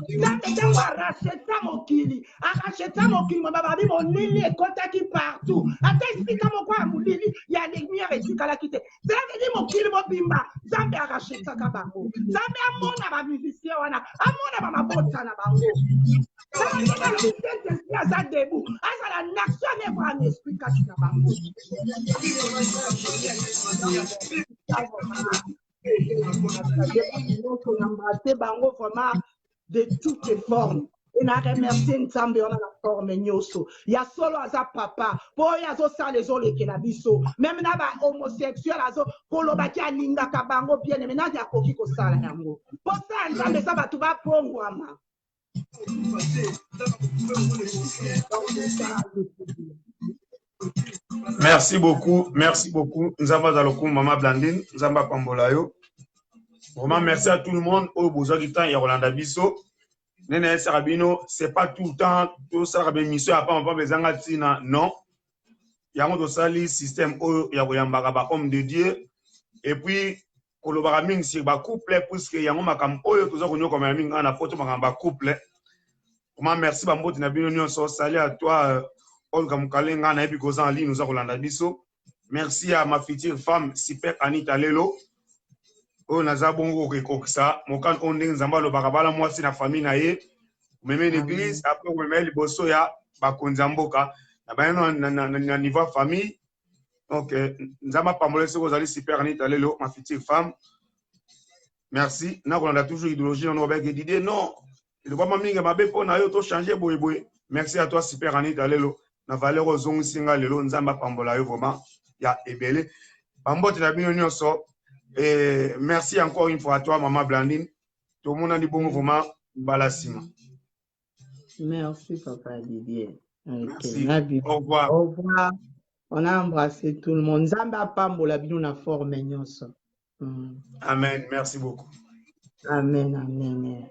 Nzambe ntango aracheta mokili, aracheta mokili mobimba, babi molili ekotaki partout, ata esika moko ya molili ya lumière etikalaki te. Cela veut dire mokili mobimba Nzambe arachetaka bango. Nzambe amona ba musicien wana, amona ba mabota na bango. Saint-Esprit aza debout, azala na action œuvre en esprit kati na bango. Embrasser bango vraiment de toutes les formes. E na remercier Nzambe wana na forme nyonso. Ya solo aza papa, po oyo azosala ezolekela biso. Meme na ba homosexuel azo koloba ki alingaka bango bien aime, nani akoki kosala yango? Posa ya Nzambe eza bato babongwama. Merci beaucoup, merci beaucoup. Nzambe azala lokumu mama Blandine, Nzambe apambola yo. Vraiment merci à tout le monde oyo bozwaki temps ya kolanda biso. Nene ayebisaka bino, c'est pas tout le temps tosalaka ba émission ya pamba pamba ezanga ntina, non. Yango tosali système oyo ya koyambaka ba hommes de Dieu et puis kolobaka mingi sur ba couple puisque yango makambo oyo toza konyokwama ya mingi awa na poto makambo ba couple. Vraiment merci ba mbote na bino nyonso. Salut à toi euh, Olga Mukalenga, nayebi koza en ligne oza kolanda biso. Merci à ma future femme Super Anita Lelo oyo naza bongo kokokisa mokano oyo ndenge Nzambe alobaka bala mwasi na famille na ye omeme na église après omema ye liboso ya bakonzi ya mboka na baye na, na, na, na niveau ya famille. Donc euh, Nzambe apambola soki ozali Super Anita Lelo ma future femme. Merci nakolanda toujours idéologie na babaki Didier non elobama mingi mabe mpo na yo to changer boye boye. Merci à toi Super Anita Lelo na valeur ozongisi nga lelo. Nzambe apambola yo vraiment ya ebele. Bambote na bino nyonso et merci encore une fois à toi maman Blandine. Tomonani bongo vraiment mbala nsima. Merci papa Didier. Okay, Merci. Au revoir. Au revoir. On a embrassé tout le monde. Nzambe apambola bino na forme nyonso. Amen. Merci beaucoup. Amen, amen.